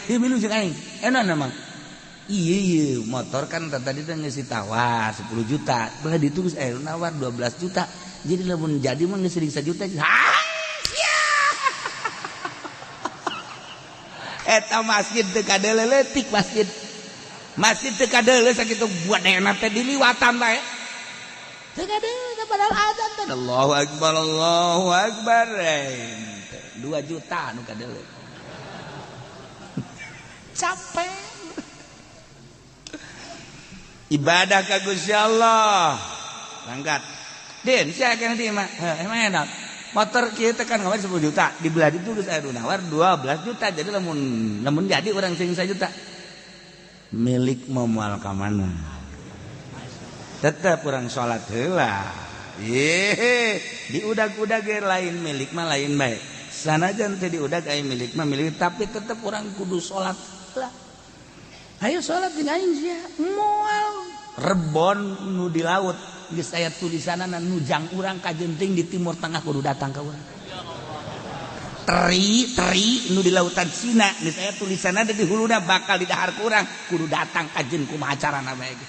Ieu milu jeung aing. Enak emang. Iya iya motor kan tadi teh geus ditawar 10 juta. Belah ditu geus aya nawar 12 juta. Jadi lamun jadi mah geus 1 juta. Hah? Eta masjid teu kadeuleutik masjid. Masjid teu kadeuleu sakitu buat enak teh diliwatan bae. Teu kadeuleu padahal azan teh. Allahu akbar Allahu akbar. 2 juta nu kadeuleu. Capek. Ibadah ka Gusti Allah. Langgat. Din, sia kana di mah. Emang enak. Motor kieu teh kan kemarin 10 juta, dibelah ditu geus aya nu nawar 12 juta. Jadi lamun jadi urang sing 1 juta. Milik mau moal ka mana? Tetep urang salat heula. Ye, diudag-udag ge lain milik mah lain bae. Sanajan teh diudag aya milik mah milik, tapi tetep urang kudu salat lah. Ayo salat jeung aing sia. Moal rebon nu di laut geus aya tulisanana nu jang urang kajenting di Timur Tengah kudu datang ka urang. Teri teri nu di lautan Cina geus aya tulisanana di huluna bakal didahar ku urang kudu datang kajen kumaha carana bae ge.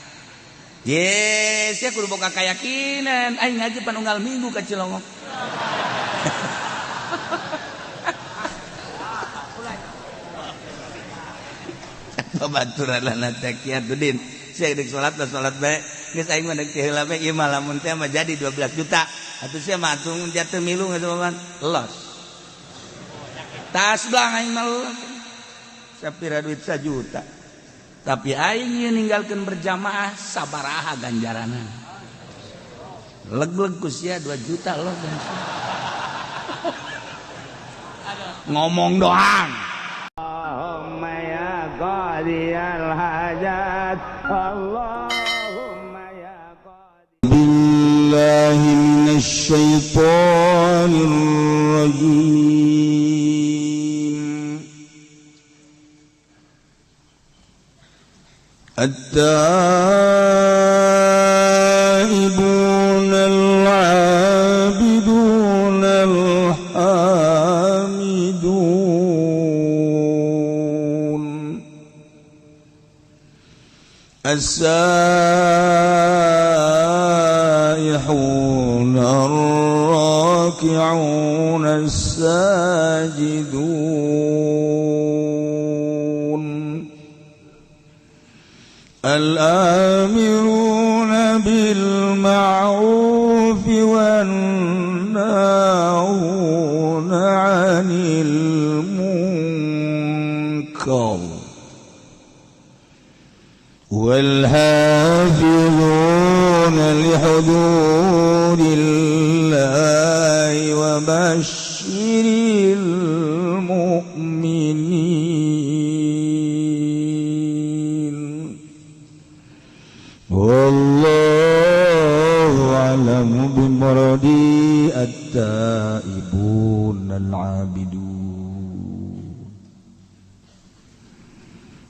Yes, sia kudu boga keyakinan aing ngaji pan unggal minggu ka Cilongok. Babaturan teh kiatudin sia deuk salat lah salat bae geus aing mah deuk teh heula bae ieu mah lamun teh mah jadi 12 juta atuh sia mah atuh jatuh milu geus mah los tas belang aing mah los sapira duit 1 juta tapi aing ieu ninggalkeun berjamaah sabaraha ganjaranna leg-leg ku sia 2 juta los ngomong doang. Allahumma ya qadiyal hajat Allahumma ya qadi billahi minasy syaithanir rajim. At-taibun al-abidun al-hamidun السائحون الراكعون الساجدون الآمرون بالمعروف والناهون عن المنكر والحافظون لحدود الله وبشر المؤمنين والله أعلم بمرادي التائبون العابدون.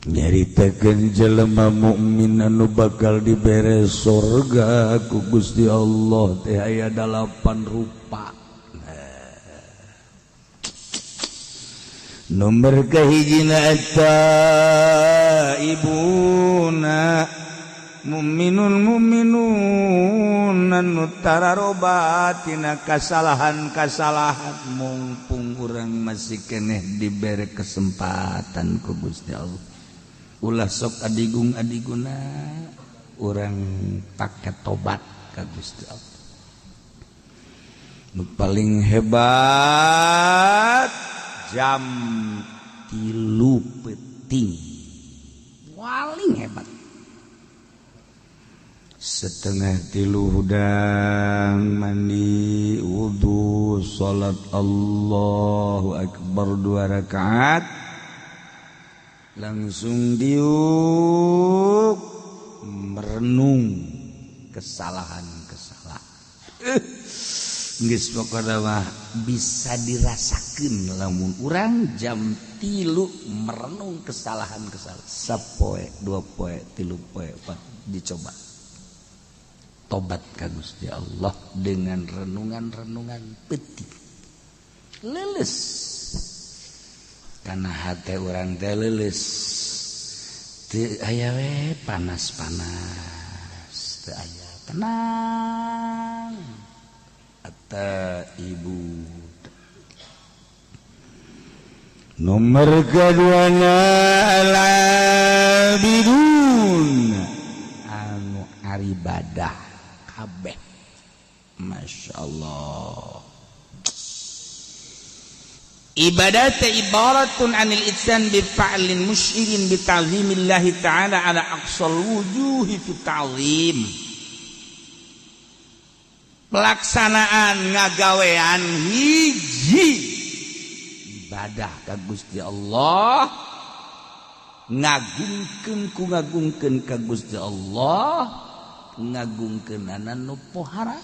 Nyaritakeun jelema mukmin anu bakal dibere sorga ku Gusti Allah teh aya 8 rupa. Nomor kahijina at-taibuna mu'minun mu'minun anu tararobat tina kasalahan-kasalahan mumpung urang masih keneh dibere kesempatan ku Gusti Allah. Ulah sok adigung adiguna urang pakai tobat ka Gusti Allah. Nu paling hebat jam 3 peuting paling hebat. 2:30 hudang mandi wudu salat Allahu akbar 2 rakaat langsung diuk merenung kesalahan-kesalahan. Geus pokona mah bisa dirasakeun lamun urang jam 3 merenung kesalahan-kesalahan. Sapoe, 2 poe, 3 poe, 4 dicoba. Tobat ka Gusti Allah dengan renungan-renungan peuting. Leuleus. Karena hati orang teh leuleus teu aya we panas-panas, teu aya, tenang. Ibu nomor keduanya al-abidun anu aribadah kabeh. Masya Allah, ibadah ibaratun anil ityan bi fa'lin musyirin bi ta'zimillahi ta'ala ala aqsal wujuhi fi ta'zim. Pelaksanaan ngagawean hiji ibadah ka Gusti Allah, ngagungkeun ku ngagungkeun ka Gusti Allah, ngagungkeunana nu pohara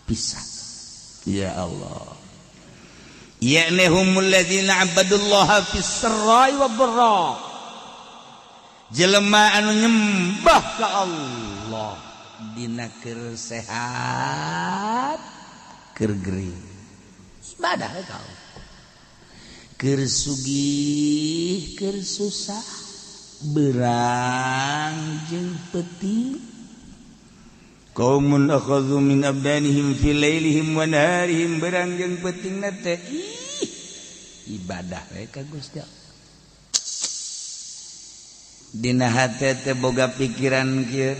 pisan. Ya Allah, ya'ni humul ladzina abadullaha fis sarra'i wad dharra, jelema anu nyembah ka Allah dina keur sehat keur gering, ibadah ka Allah, keur sugih keur susah, berang jeung peuting. Qaumun akhadhu min abdanihim fi lailihim wa naharihim, berang jeung peutingna teh ih ibadah we ka Gusti Allah. Dina hate teh boga pikiran kieu,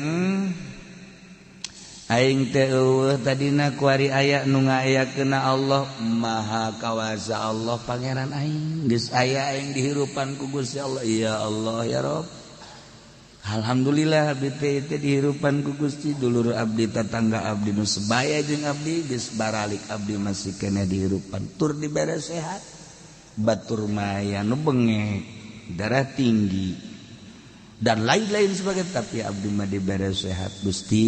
aing teh eueuh tadina, kuari aya nu ngayakeun. Allah Maha Kawasa, Allah Pangeran aing, geus aya aing dihirupan ku Gusti Allah. Ya Allah, ya Rob, Alhamdulillah abdi teh teh dihirupan ku Gusti. Dulur abdi, tetangga abdi nu sebaya jeung abdi geus baralik, abdi masih keneh dihirupan tur dibere sehat. Batur mah aya nu bengek, darah tinggi, dan lain-lain sebagainya, tapi abdi mah dibere sehat. Gusti,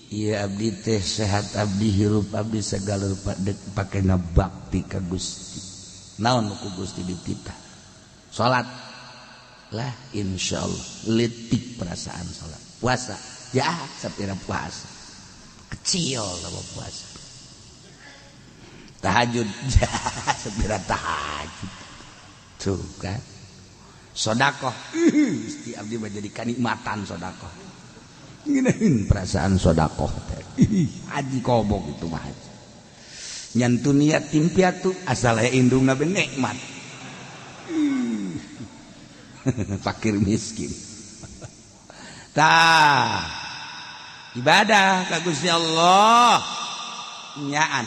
iya, abdi teh sehat, abdi hirup, abdi segala rupa pake ngabakti ka Gusti. Naon ku Gusti dititah? Salat lah, insyaallah letik perasaan salat. Puasa ya, sapira puasa kecil sama puasa. Tahajud ya, sapira tahajud tuh kan. Sodakoh, Gusti, abdi mah jadi kanikmatan sodakoh. Ngeunaheun perasaan sodakoh teh. Haji kobok itu mah haji nyantu niat tim piatu, asal aya indungna be nikmat. Fakir miskin tah ibadah ka Gusti Allah nyaan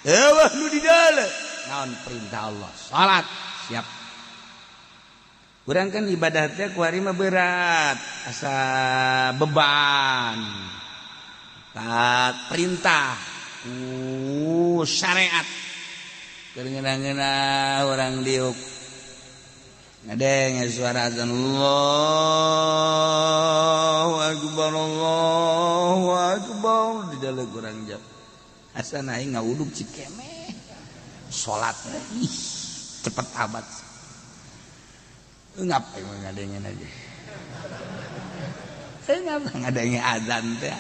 eueuh nu di dalam. Naon perintah Allah? Salat, siap. Kurang kan ibadah teh kuari mah berat, asa beban. Tak perintah syariat keur ngeunah urang diuk ngadenge suara azan, Allahu akbar, Allahu akbar, di dalam kurang jam asa aing ngawuduk cikeme salat. Ih, cepet amat. Ngapain ngadengen aja, ngapa ngadenge azan teh?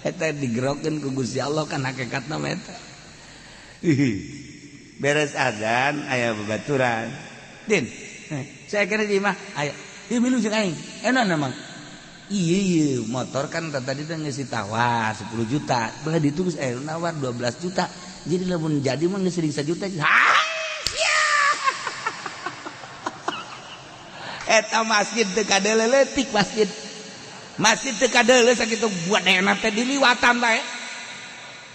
Eta digerokeun ku Gusti Allah kan hakikatna mah eta. Beres azan aya babaturan, "Din, saya kira di mah aya ieu, milu jeung aing." Enak emang iya iya motor kan tadi teh geus ditawar 10 juta, belah ditu geus aya nawar 12 juta, jadi lamun jadi mah geus 1 juta. Ha, eta masjid teu kadeleletik, masjid masjid teu kadeule sakitu buat enak teh diliwatan bae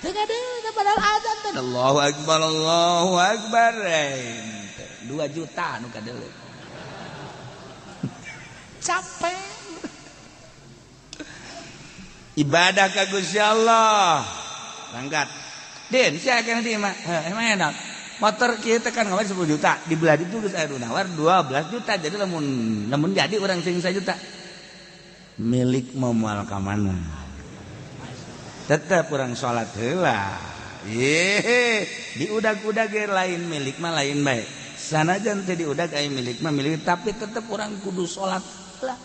teu kadeule, padahal azan teh Allahu akbar, Allahu akbar. 2 juta nu kadeule, capek ibadah ka Gusti Allah. Berangkat, "Din, sia kana di mah." Emang enak motor kieu teh kan ngawar 10 juta, di belah ditu geus aya nu nawar 12 juta, jadi lamun lamun jadi urang sing 1 juta milik mau moal ka mana? Tetep urang salat heula. Ye, diudag-udag ge lain milik mah lain bae, sanajan teu diudag aya milik mah milik, tapi tetep urang kudu salat lah.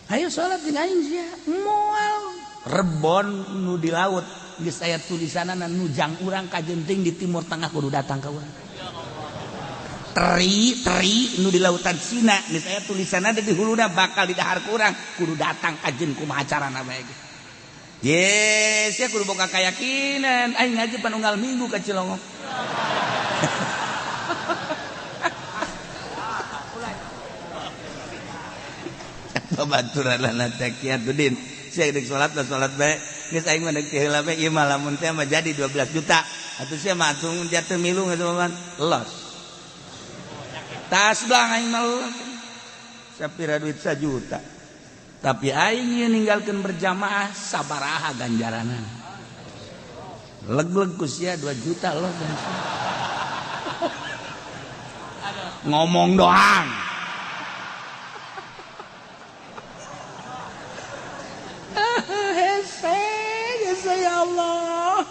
Ayo salat jeung aing sia. Moal. Rebon nu di laut geus aya tulisanana, nujang urang kajenting di Timur Tengah kudu datang ka urang. Teri teri nu di lautan Cina misalnya tulisan ada di huluna bakal didahar kurang kudu datang kajen kumaha carana bae ge. Yes, ya kudu boga keyakinan. Aing ngaji pan unggal minggu ka Cilongok. Babaturan teh Kiatudin. Sia deuk salat lah salat bae. Geus aing mah deuk ti heula bae ieu mah lamun teh mah jadi 12 juta. Atuh sia mah atuh jatuh milu geus mah los. Tas belang aing mah los. Sapira duit sajuta. Tapi aing ninggalkeun berjamaah sabaraha ganjaranan. Leg-leg ku sia 2 juta los. Ngomong doang. Hese, hese ya Allah.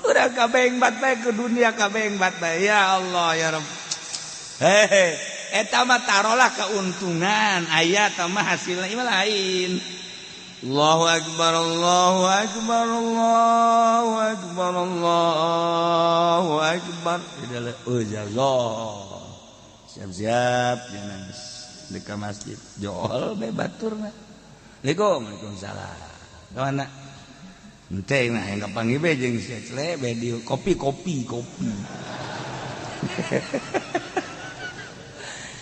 Udah kabeng bat bae ke dunia kabeng bat bae ya Allah ya Rabb. Hehe, eta mah tarolah keuntungan, aya tah mah hasilna ieu lain. Allahu akbar, Allahu akbar, Allahu akbar, Allahu akbar. Oh, siap-siap jangan di ka masjid. Jol bae baturna. Assalamualaikum, waalaikumsalam. Ka mana? Ente mah yang kapanggih bae jeung si Cle bae di kopi kopi kopi.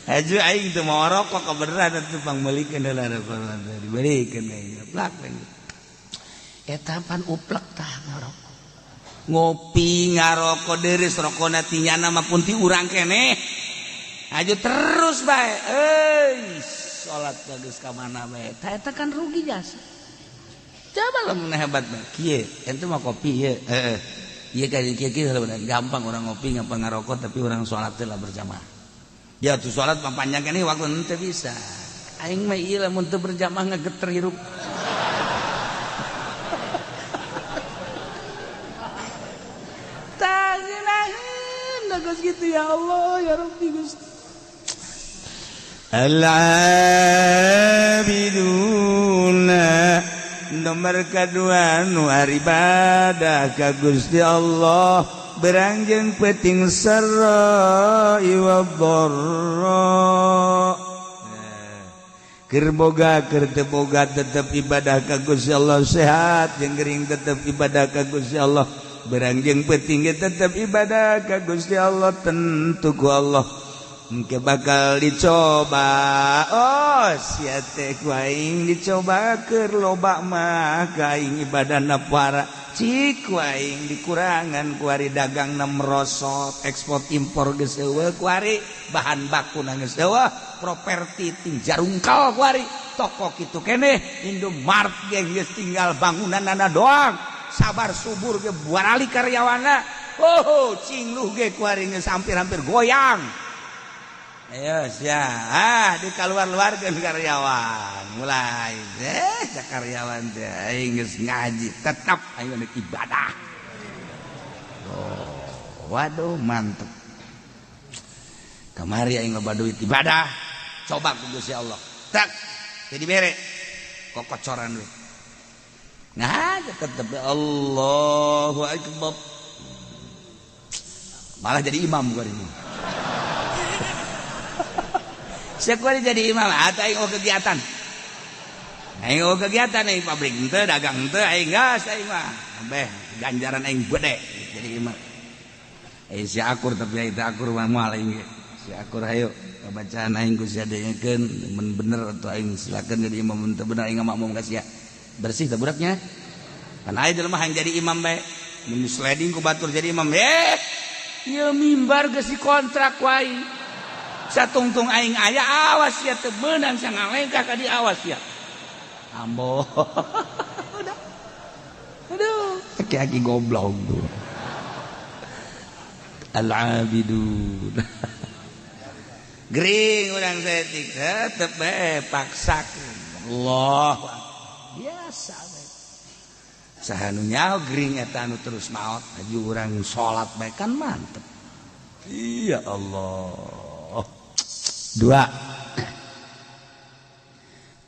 Aju aing teu mau rokok kebeneran atuh pangmeulikeun heula rokok dibelikeun aing plak. Eta pan uplek tah ngarokok. Ngopi ngarokok deureuh rokona ti nyana mah pun ti urang keneh. Aju terus bae. Euy, salat geus ka mana bae. Tah eta kan rugi jasa. Coba lamun hebat bae. Kieu, ente mah kopi ieu. Heeh. Ieu ka kieu kieu gampang orang ngopi ngapa ngarokok tapi orang salat teh lah berjamaah. Ya tuh salat mah panjang keneh waktu henteu bisa. Aing mah ieu lamun teu berjamaah ngageter hirup. Tah ngeunaheun geus kitu ya Allah ya Rabbi Gusti. Al-abiduna nomor kedua nu ibadah ka Gusti Allah berangjeng peting sarra wa dharra. Keur boga keur teu boga tetep ibadah ka Gusti Allah, sehat jeung gering tetep ibadah ka Gusti Allah, berangjeng peting ge tetep ibadah ka Gusti Allah, tentu ku Allah engke bakal dicoba. Oh sia teh ku aing dicoba keur loba mah ka aing ibadahna para cik ku aing dikurangan ku ari dagangna merosot, ekspor impor geus eueuh ku ari, bahan baku na geus eueuh, properti ting jarungkal ku ari, toko kitu keneh Indomart ge geus tinggal bangunanana doang, sabar subur ge buarali karyawanna, oh cingluh ge ku ari geus hampir-hampir goyang. Ayo sia, ah di keluar-luarkeun karyawan, mulai deh karyawan teh aing geus ngaji tetap aing rek ibadah. Oh, waduh mantep. Kamari aing loba duit ibadah, coba ku Gusti Allah. Tak, jadi bere kokocoran duit. Nah, tetep Allahu akbar. Malah jadi imam gua ini. Siapa jadi imam? Atau aing kegiatan? Aing kegiatan aing pabrik henteu, dagang henteu, aing gas aing mah. Beh, ganjaran aing gede jadi imam. Si akur tapi aing teu akur mah moal aing ge. Si akur hayu bacaan aing ku sia dengekeun mun bener atau aing silakeun jadi imam, mun teu bener aing makmum ka sia. Bersih teh budaknya. Kan aya jelema hayang jadi imam bae. Mun sliding ku batur jadi imam. Ieu mimbar geus dikontrak ku aing. Satungtung aing aya awas ya teu meunang sangalengkah ka di awas ya. Ambo. Udah. Aduh, aki-aki goblok tuh. Al-abidun. Gering urang saeutik tetep bae paksakeun. Allah. Biasa bae. Saha nu nyaho gering eta anu terus maot aju urang salat bae kan mantep. Iya Allah. Dua.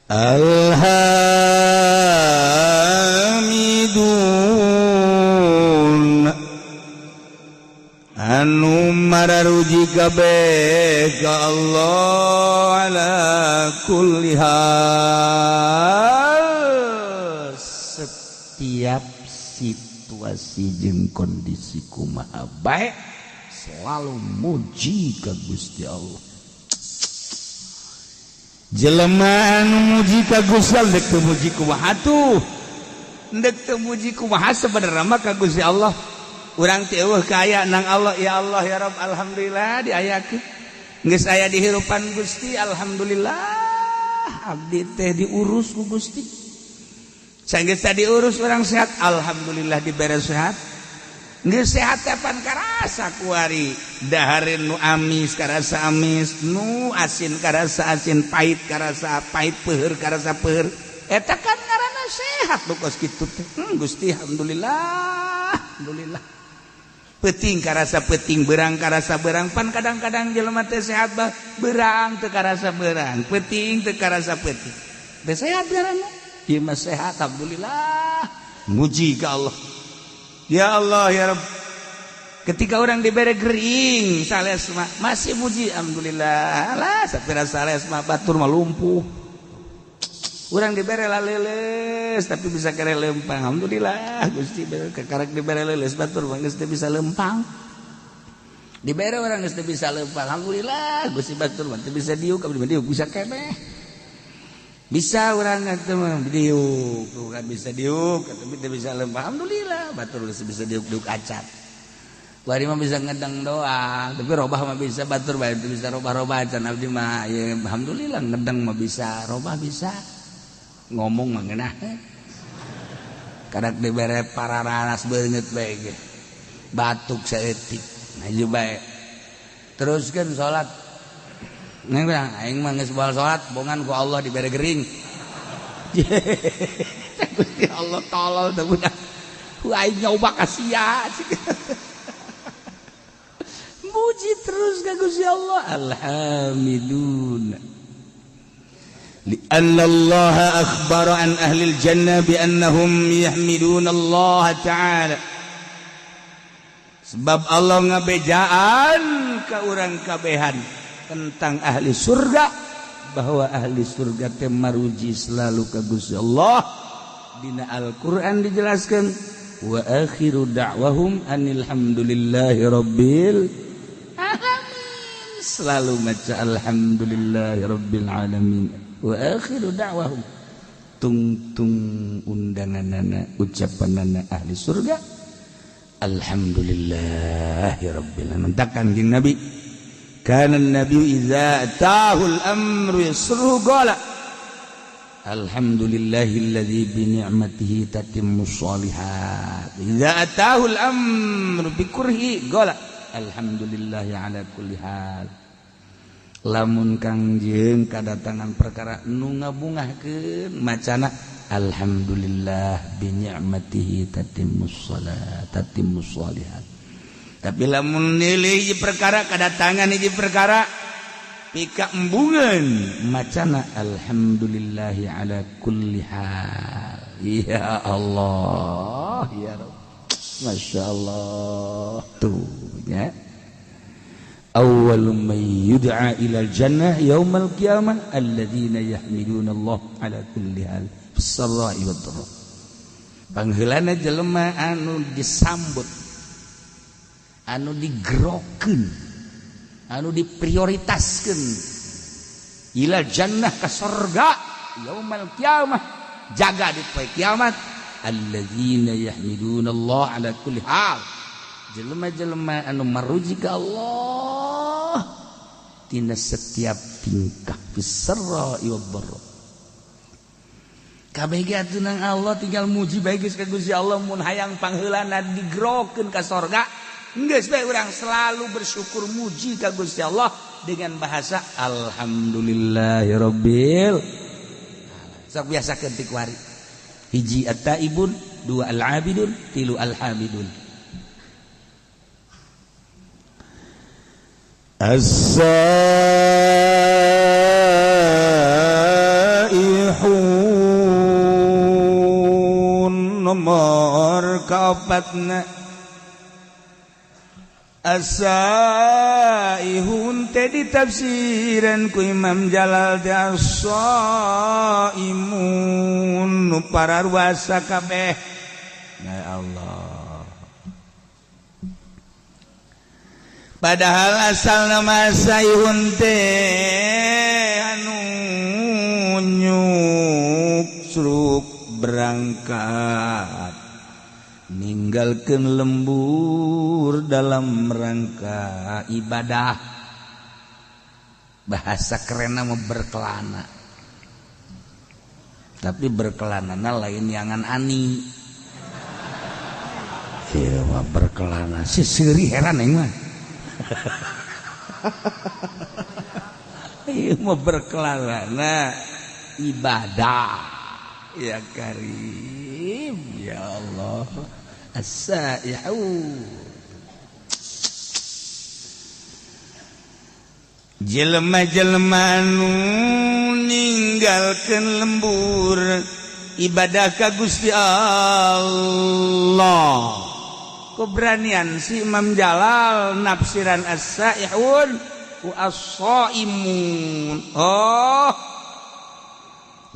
Alhamidun anu mararuji kabeh ka Allah ala kulli hal, setiap situasi jeung kondisi kumaha bae selalu muji ka Gusti Allah. Jelema anu muji ka Gusti Allah, dek teu muji kumaha tuh, dek teu muji kumaha, sebenarnya mah ka Gusti Allah urang teh euweuh kaya nang Allah. Ya Allah, ya Rabb, alhamdulillah diayakeun, geus aya di hirupan Gusti. Alhamdulillah abdi teh diurus ku Gusti. Sanggeus diurus, urang sehat, alhamdulillah dibere sehat. Geus sehat teh pan karasa kuari, dahareun nu amis karasa amis, nu asin karasa asin, pahit karasa pahit, peuheur karasa peuheur. Eta kan ngaranna sehat nu kos kitu teh. Gusti, alhamdulillah, alhamdulillah. Peuting karasa peuting, berang karasa berang. Pan kadang-kadang jelema teh sehat bah berang teu karasa berang, peuting teu karasa peuting. Teh sehat ngaranna. Ieu mah sehat, alhamdulillah, muji ka Allah. Ya Allah, ya Rabb. Ketika orang diberi gering sales mah masih muji, alhamdulillah lah sapira sales mah, batur mah lumpuh. Urang dibere laleles tapi bisa kere lempang, alhamdulillah Gusti kakarek dibere leuleus, batur mah geus teu bisa lempang. Dibere orang geus teu bisa lempang, alhamdulillah Gusti, batur mah teu bisa diuk, abdi mah diuk bisa keneh. Bisa orang atuh mah diuk, bukan bisa diuk tapi teu bisa lempang, alhamdulillah batur geus bisa diuk diuk acan. Kuari mah bisa ngedeng doang, tapi robah mah bisa, batur bae teu bisa robah-robah acan. Abdi mah ya alhamdulillah ngedeng mah bisa, robah bisa, ngomong mah ngeunah. Kadak dibere pararanas beungeut bae ge batuk saeutik maju bae. Teruskeun salat. Neng bilang, aing mah geus baal salat, bongan ku Allah dibere gering. Gusti Allah tolol teh budak. Aing nyoba ka sia. Muji terus ka Gusti Allah. Alhamdulillah. لأن الله أخبر عن أهل الجنة بأنهم يحمدون الله تعالى. Sebab Allah ngabejaan ke urang kabehan tentang ahli surga, bahwa ahli surga teh maruji selalu ka Gusti Allah. Dina Al-Qur'an dijelaskan, wa akhiru da'wahum anil hamdulillahi rabbil alamin. Selalu maca alhamdulillahi rabbil alamin. Wa akhiru da'wahum, tungtung undanganana, ucapanana ahli surga, alhamdulillahi rabbil alamin. Takkan jeung Nabi, kana nabi idza atahul amru yasruhu qala alhamdulillahilladzi bi ni'matihi tatimmus sholihat. Idza atahul amru bi kurhi qala alhamdulillahi ala kulli hal. Lamun Kangjeng kadatangan perkara nu ngabungahkeun, macana alhamdulillah bi ni'matihi tatimmus shalat, tatimmus sholihat. Tapi lamun nilai hiji perkara, kadatangan hiji perkara pika embungan, macana alhamdulillahi ala kulli hal. Ya Allah, ya Rabb, Masya Allah tuh ya. Awwal man yud'a ila jannah yaumal qiyamah alladzina yahmiduna Allah ala kulli hal fis sarra'i wad dharra. Pangheulana jelema anu disambut, anu digerokeun, anu diprioritaskeun ila jannah ka sorga yaumal qiyamah, jaga di poe kiamat, alladzina yahmiduna Allah ala kulli hal, jelema-jelema anu maruji ka Allah tina setiap tingkah, fis sarra'i wad dharra. Kabeh ge atuh nang Allah, tinggal muji bae geus ka Gusti Allah. Mun hayang pangheulana digerokeun ka sorga, geus bae urang selalu bersyukur, muji ka Gusti Allah dengan bahasa alhamdulillahirabbil. Sok biasakeun ti kuari. Hiji at-taibun, dua al-abidun, tilu al-hamidun. As-saihun nomor kaopatna. As-saihun teh ditafsiran ku Imam Jalal teh as-saimun nu pararuasa kabeh. Ya Allah, padahal asal nama saihun teh anu nyuksruk berangkat ninggalkeun lembur dalam rangka ibadah. Bahasa kerenna mah berkelana, tapi berkelanana lain yangan ani. Ieu mah berkelana si seuri heran aing mah. Ieu mah berkelana ibadah. Ya Karim, ya Allah. As-saihu jelema-jelema nu ninggalkeun lembur ibadah ka Gusti Allah. Keberanian si Imam Jalal nafsiran as-saihun wa as-saimun. Oh,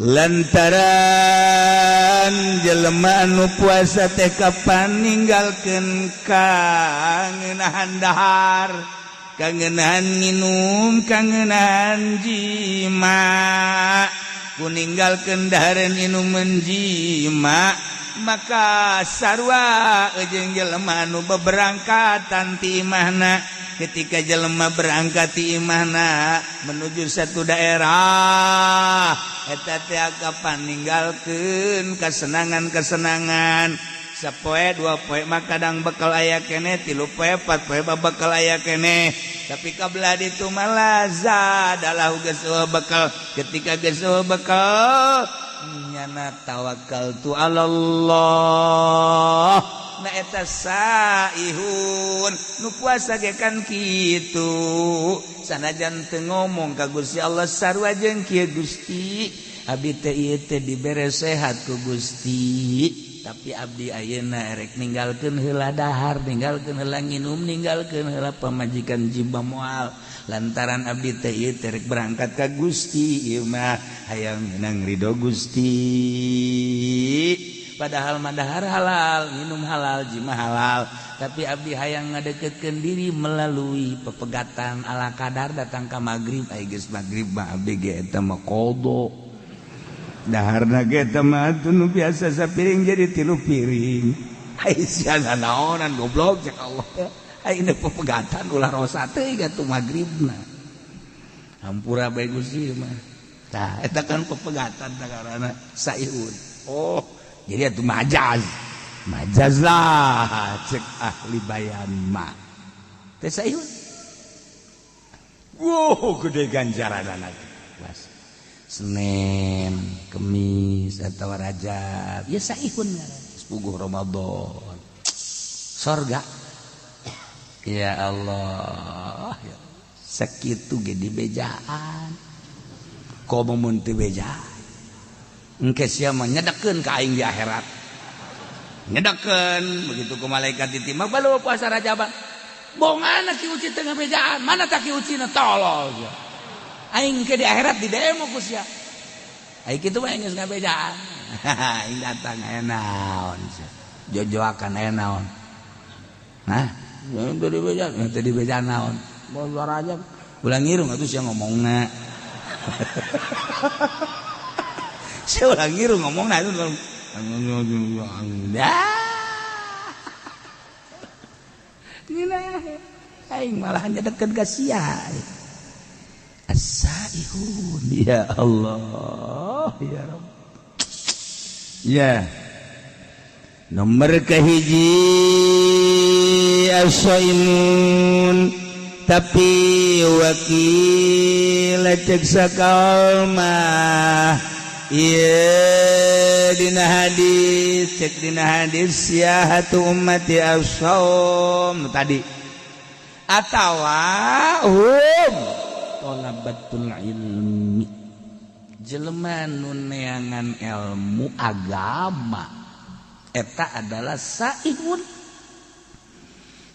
lantaran jelema anu puasa teh kapan ninggalkeun kangenahan dahar, kangenahan nginum, kangenahan jima. Ku ninggalkeun dahareun inuman jima, maka sarua jeung jelema anu beberangkatan ti imahna. Ketika jelema berangkat ti imahna menuju satu daerah, eta teh kapan ninggalkeun kesenangan-kesenangan. Sapoe dua poe mah kadang bekal aya keneh, 3 poe 4 poe mah bekal aya keneh, tapi kabelah ditu mah lazadalah geus bekal. Ketika geus bekal nyana tawakal tu alallah. Na eta saihun nu puasa ge kan kitu, sanajan teu ngomong ka Gusti Allah sarua jeung kieu, Gusti abdi teh ieu teh dibere sehat ku Gusti, tapi abdi ayeuna erek ninggalkeun heula dahar, ninggalkeun heula nginum, ninggalkeun heula pamajikan jimba moal, lantaran abdi teh ieu teh rek berangkat ka Gusti, ieu mah hayang meunang ridho Gusti. Padahal mah dahar halal, minum halal, jima halal, tapi abdi hayang ngadeketkeun diri melalui pepegatan ala kadar. Datang ka magrib, ai geus magrib mah abdi ge eta mah qada daharna ge eta mah nu biasa sapiring jadi 3 piring. Ai sia naonan goblok cek Allah. Ai ini pepegatan ulah rosa teh atuh magribna. Hampura bae Gusti mah. Tah eta kan pepegatan karena saihun. Oh, jadi itu majaz, majaz lah cek ahli bayan mah teh saihun. Wow, gede ganjaran anak. Senin, Kemis atau Rajab ya saihun puguh Ramadan sorga. Ya Allah, ya. Sakitu ge dibejaan komo mun teu bejaan engke sia mah nyedekeun ka aing di akhirat, nyedekeun begitu ku malaikat ditimbang balu puasa Rajaban bongana ki uci teu ngabejaan mana tak ki ucina tolol sia aing ke di akhirat di demo ku sia aing kitu mah geus ngabejaan. Aing datang aya naon sia jojoakan aya naon, nah teu dibejaan teu dibejaan naon puasa Rajab ulah ngirung atuh sia ngomongna. Saya ulah ngiru ngomong nah itu. Aing malah nyedeket ka sia. As-saihun ya Allah ya Rabb. Ya. Nomor kahiji as-saimun tapi wakil cek sakalmah. Ieu dina hadis cek dina hadis siyahatu ummati as-shaum tadi atawa hum talabatul ilmi jelema nu neangan ilmu agama eta adalah saihun.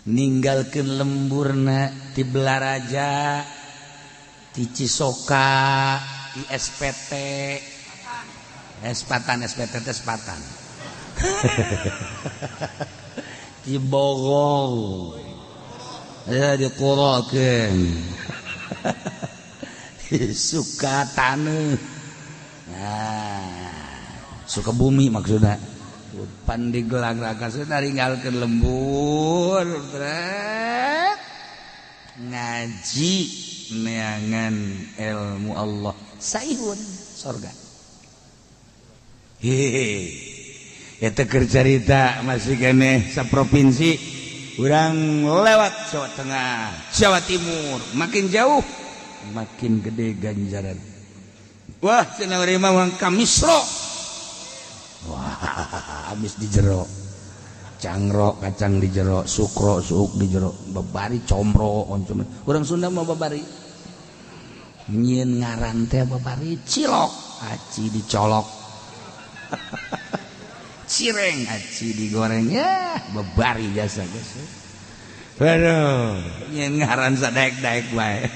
Ninggalkeun lemburna ti Belaraja, ti Cisoka, ti SPT, Espatan, SPT teh Sepatan. Ti Bogor. Ya dikurokeun. Suka taneuh. Nah, Sukabumi maksudna. Pandigelang raka ninggalkeun lembur trek ngaji neangan ilmu Allah saihun sorga. Hehehe eta keur carita masih keneh saprovinsi urang lewat Jawa Tengah, Jawa Timur, makin jauh makin gede ganjaran. Wah cenah urang mah ka Misro. Wah, habis di jero. Cangro kacang di jero, sukro suuk di jero, babari comro oncom. Urang Sunda mah babari. Nyieun ngaran teh babari cilok, aci dicolok. Cireng aci digoreng ya, babari jasa geus. Waduh, nyieun ngaran sadaek-daek bae.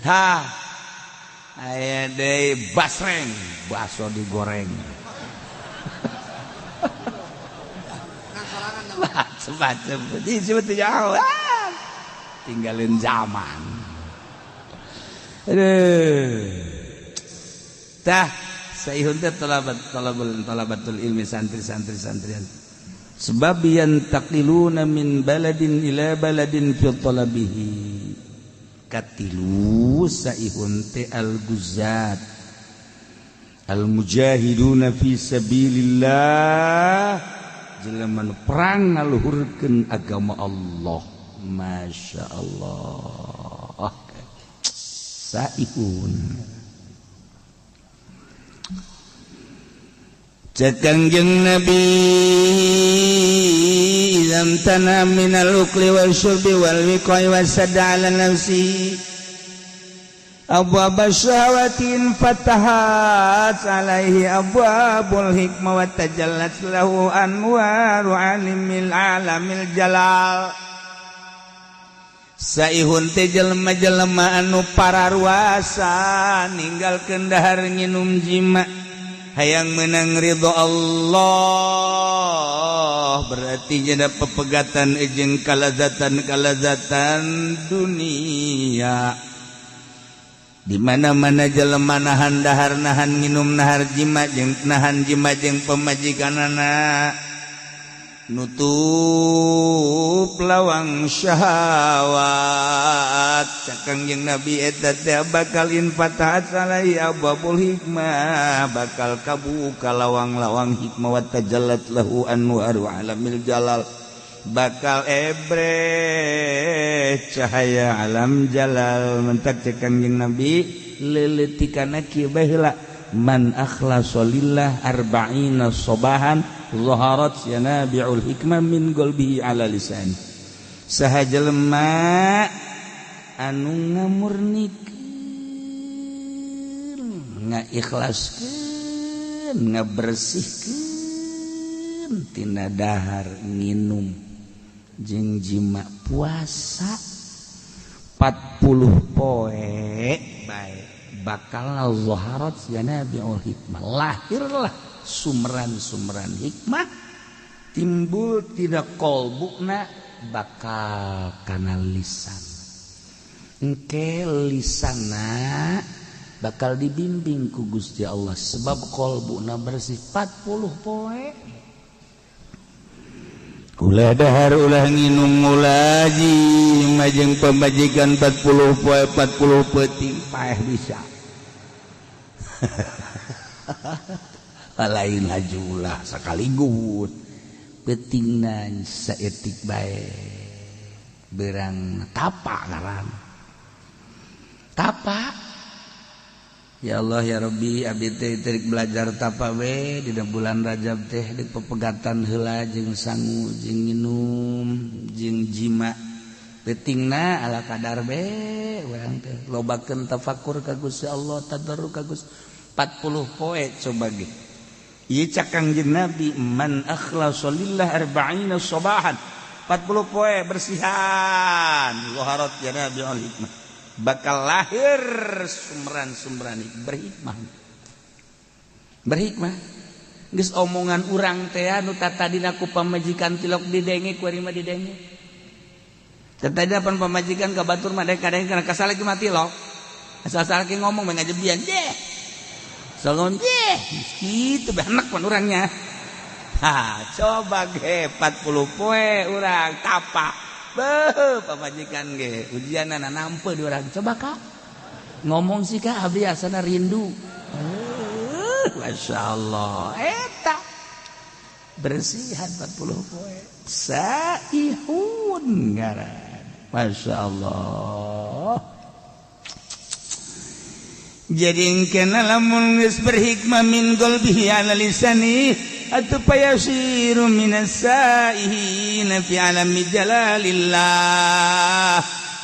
Hah. Aya deui basreng, baso digoreng. Macem-macem, disebut jauh. Tinggalin zaman. Aduh. Tah, saihun teh talabatul ilmi santri-santri santrian. Sebab yantaqiluna min baladin ila baladin fi talabihi. Katilu saihun teh al-guzat al-mujahiduna fi sabilillah, jelema nu perang ngaluhurkeun agama Allah. Masya Allah saihun. Cek Kangjeng Nabi zamtana minal ukli wal syurbi wal wiqai wasadda ala nafsi abwab syahawatin fatahat alaihi abwabul hikmah wa tajallat lahu anwaru alimil alamil jalal. Saihun teh jelema-jelema anu pararuasa ninggalkeun dahar nginum jima hayang menang ridho Allah, berarti jeda pepegatan jeung kalazatan-kalazatan dunia. Di mana-mana jelema nahan dahar nahan nginum nahar jima jeung nahan jima jeung pemajikanana, nutup lawang syahwat. Cek Kangjeng Nabi eta teh bakal infatahat alaihi abwabul hikmah, bakal kabuka lawang-lawang hikmah wa tajallat lahu anwaru alamil jalal, bakal ebre cahaya alam jalal. Mentak cek Kangjeng Nabi leuleutikanna kieu bae heula, man akhlasa lillah arba'ina sobahan zaharat yanabi'ul hikmah min qalbihi ala lisan. Saha jelema anu ngamurnikeun, ngaikhlaskeun, ngabersihkeun tina dahar nginum jeung jima puasa 40 poe bae bakal zaharat yanabi'ul hikmah, lahirlah sumran-sumran hikmah timbul tidak kolbukna bakal kana lisan. Engke lisana bakal dibimbing ku Gusti Allah sebab kolbukna bersih 40 poe. Ulah dahar ulah nginum ulah jima jeung pamajikan 40 poe 40 peuting paeh bisa. Lain hajulah sekaligus peutingna saeutik bae berang tapa ngaran tapa. Ya Allah ya Rabbi, abdi teh terik belajar tapa we dina bulan Rajab teh di pepegatan heula jeung sangu jeung nginum jeung jima peutingna ala kadar be urang teh lobakeun tafakur ka Gusti Allah, tadarru ka Gusti 40 poe coba ge Ieu cak Kangjeng Nabi man akhlasa lillah arba'ina sabahan 40 poe bersihan zaharat yanabi'ul hikmah bakal lahir sumran-sumran berhikmah. Berhikmah geus omongan urang teh anu tatadina ku pamajikan tilok didenge ku ari mah didenge. Tatadina pan pamajikan ka batur mah kadang kana kasal lagi mah tilok. Asal-asal ki ngomong mah ngajebian deh. Salon deh kitu bae pan urangnya. Ha, coba ge 40 poe urang tapa. Beuh pamajikan ge ujianna nampe di urang. Coba Kak. Ngomong sih Kak abdi asana rindu. Masya Allah eta bersihan 40 poe saihun ngaran Masya Allah. Jadi kena lamun geus berhikmah min qalbihi ala lisani atuh payasiru minas saihin fi alami jalalillah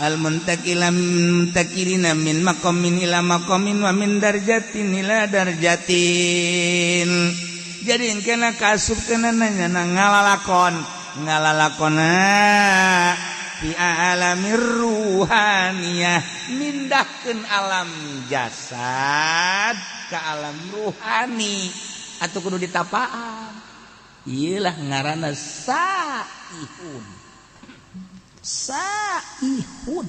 al muntakila muntakirina min maqamin ila maqamin wa min darjatin ila darjatin. Jadi kena kasup kena nanya ngalalakon ngalalakona fi alamir ruhaniyah mindahkeun alam jasad ke alam ruhani atau kudu ditapaan. Iyalah ngaranna saihun. Saihun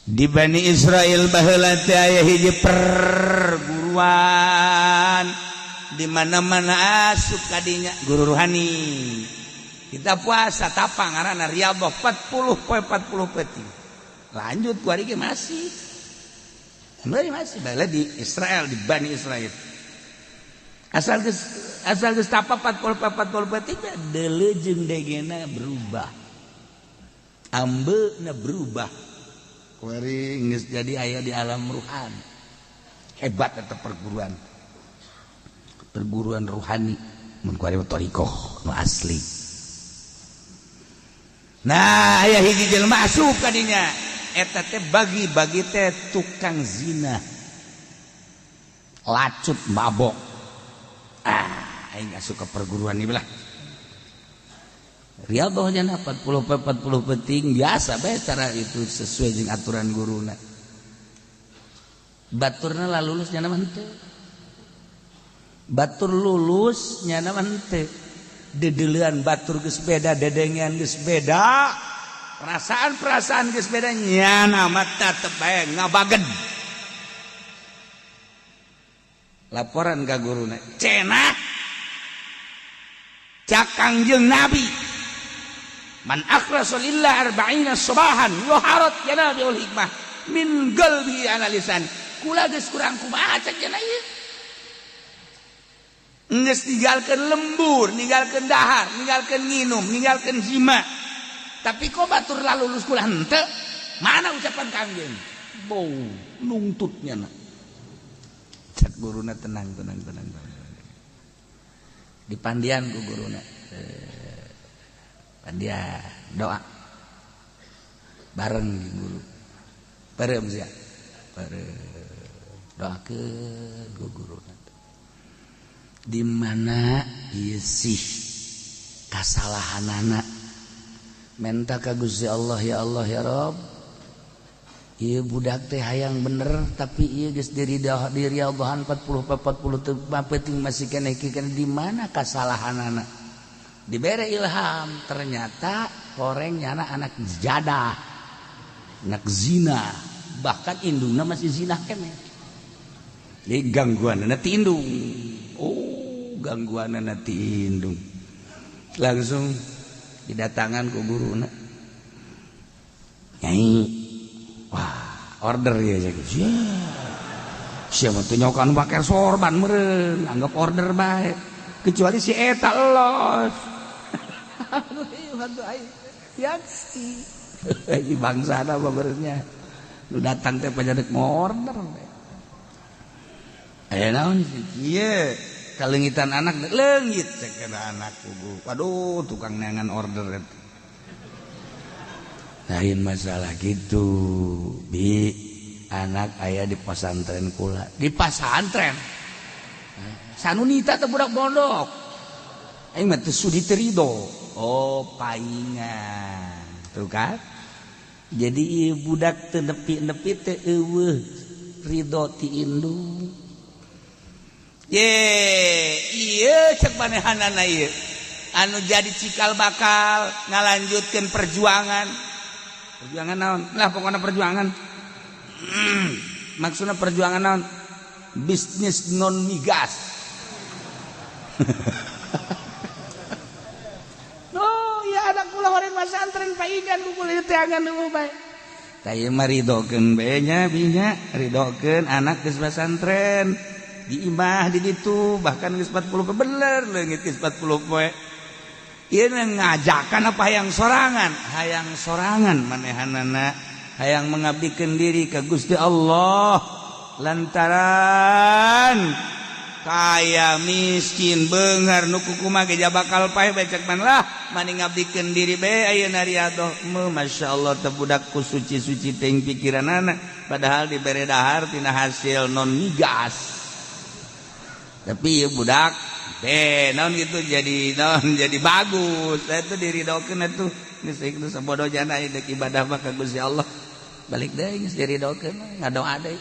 di Bani Israel baheula teh aya hiji perguruan di mana-mana asup kadinya guru ruhani. Kita puasa tapa ngaranna riyadhah 40 poe 40 peuting. Lanjut ku ari ge masih. Masih baheula di Israel di Bani Israel. Asal geus tapa 40 poe 40 peuting deuleu jeung degena berubah. Ambeuna berubah. Kuari geus jadi aya di alam ruhani. Hebat eta perguruan. Perguruan ruhani mun kuari mah thariqah nu asli. Nah, aya hiji jelema asup ka dinya. Eta teh bagi-bagi teh tukang zina. Lacut mabok. Ah, aing asup ka perguruan ieu lah. Riyadhahnya 40 40 penting biasa bae cara itu sesuai jeung aturan guruna. Baturna lah lulus nyana mah henteu. Batur lulus nyana mah henteu. Dedeulean batur geus beda, dedengean geus beda. Perasaan-perasaan geus beda nyana mah tetep bae ngabagen. Laporan ka guruna, cenah cak Kangjeng Nabi man akhlasa lillah arba'ina sabahan yuharat yanabiul hikmah min qalbi ala lisan. Kula geus kurang kumaha cek cenah ieu. Geus ninggalkeun lembur, ninggalkeun dahar, ninggalkeun nginum, ninggalkeun jima. Tapi kok batur lalulus kula henteu? Mana ucapan Kangjeng? Bau nungtutnya na. Cek guruna tenang tenang tenang tenang. Dipandian ku guruna. Pandian doa bareng guru. Bareng sia. Bareng doakeun ku guruna. Di mana ieu sih kasalahanana menta ka Gusti Allah ya Allah ya Rob. Ieu budak teh hayang bener tapi ieu geus diriadhahan 40 40 teu penting masih keneh di mana kasalahanana. Dibere ilham ternyata koreng nyana anak jadah, anak zina, bahkan indungna masih zina keneh. Jadi gangguanna ti indung. Oh, gangguanna ti indung. Langsung didatangan ku guruna. Nyai, wah, order ya cek. Siapa tuh nyokan pakai sorban meureun, anggap order bae. Kecuali si eta los. Yaksi. Ini bangsa apa benernya. Lu datang teh pajadak mau order. Aya naon sih? Ieu kalengitan anak leungit cek anak kubu. Waduh, tukang neangan order eta. Lain masalah gitu. Bi anak aya di pesantren kula. Di pesantren. Sanunita teh budak pondok. Aing mah teu sudi teu ridho. Oh, paingan. Tuh kan? Jadi ieu budak teu nepi-nepi teu eueuh ridho ti indung. Ye, ieu cek manehanana ieu. Anu jadi cikal bakal ngalanjutkeun perjuangan. Perjuangan naon? Lah pokokna perjuangan. Maksudna perjuangan naon? Bisnis non migas. Oh, ya anak kula horeng pasantren paingan ku kula teangan nu bae. Tah ieu mah ridokeun bae nya binya, ridokeun anak geus pasantren. Di imah di ditu bahkan geus 40 poe bener leungit geus 40 poe. Ieu ngajakan apa hayang sorangan? Hayang sorangan manehanana, hayang mengabdikeun diri ka Gusti Allah lantaran kaya miskin beunghar nu kukumaha ge bakal paeh bae cek man lah mani ngabdikeun diri bae ayeuna riadoh. Masyaallah teh budak ku suci-suci teuing pikiranana padahal dibere dahar tina hasil non migas. Tapi ieu budak deh naon gitu jadi naon jadi bagus itu diridokeun atuh geus geus sabodo jana deuk ibadah mah ka Gusti Allah balik deui geus diridokeun ngadoa deui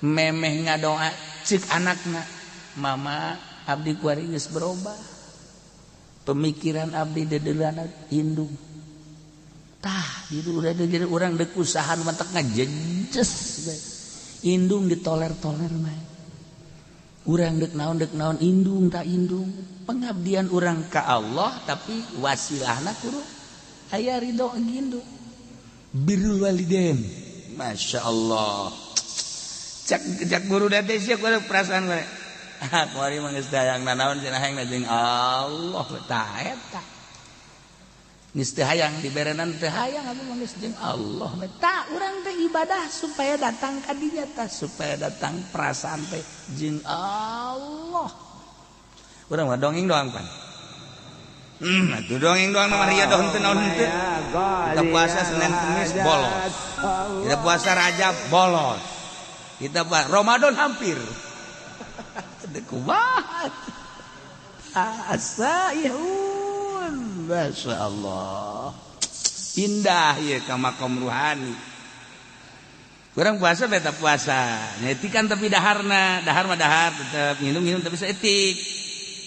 memeh ngadoa cek anakna mama abdi kuari geus berubah pemikiran abdi dedeulana indung tah di udah jadi urang deuk usaha matak ngajejes bae indung ditoler-toler bae urang dek naon indung tak indung pengabdian urang ka Allah tapi wasilahna kudu aya ridho indung birrul walidain. Masya Allah cak cak guru date sia kudu perasaan gue ah kuari mah geus hayang nanaon cenah hayang jeung Allah tah eta geus teu hayang diberenan teu hayang abdi mah geus jeung Allah tah urang teh ibadah supaya datang ka dinya tah supaya datang perasaan teh jeung Allah. Urang mah dongeng doang pan. Atuh dongeng doang mah riadoh henteu naon henteu. Kita puasa Senin Kamis bolos. Kita puasa Rajab bolos. Kita puasa Ramadan hampir. Teu kumaha. Asaihun. Masya Allah. Indah ya ka makom ruhani. Kurang puasa beta puasa. Nyetikan tapi daharna, dahar mah dahar tetep minum-minum tapi saeutik.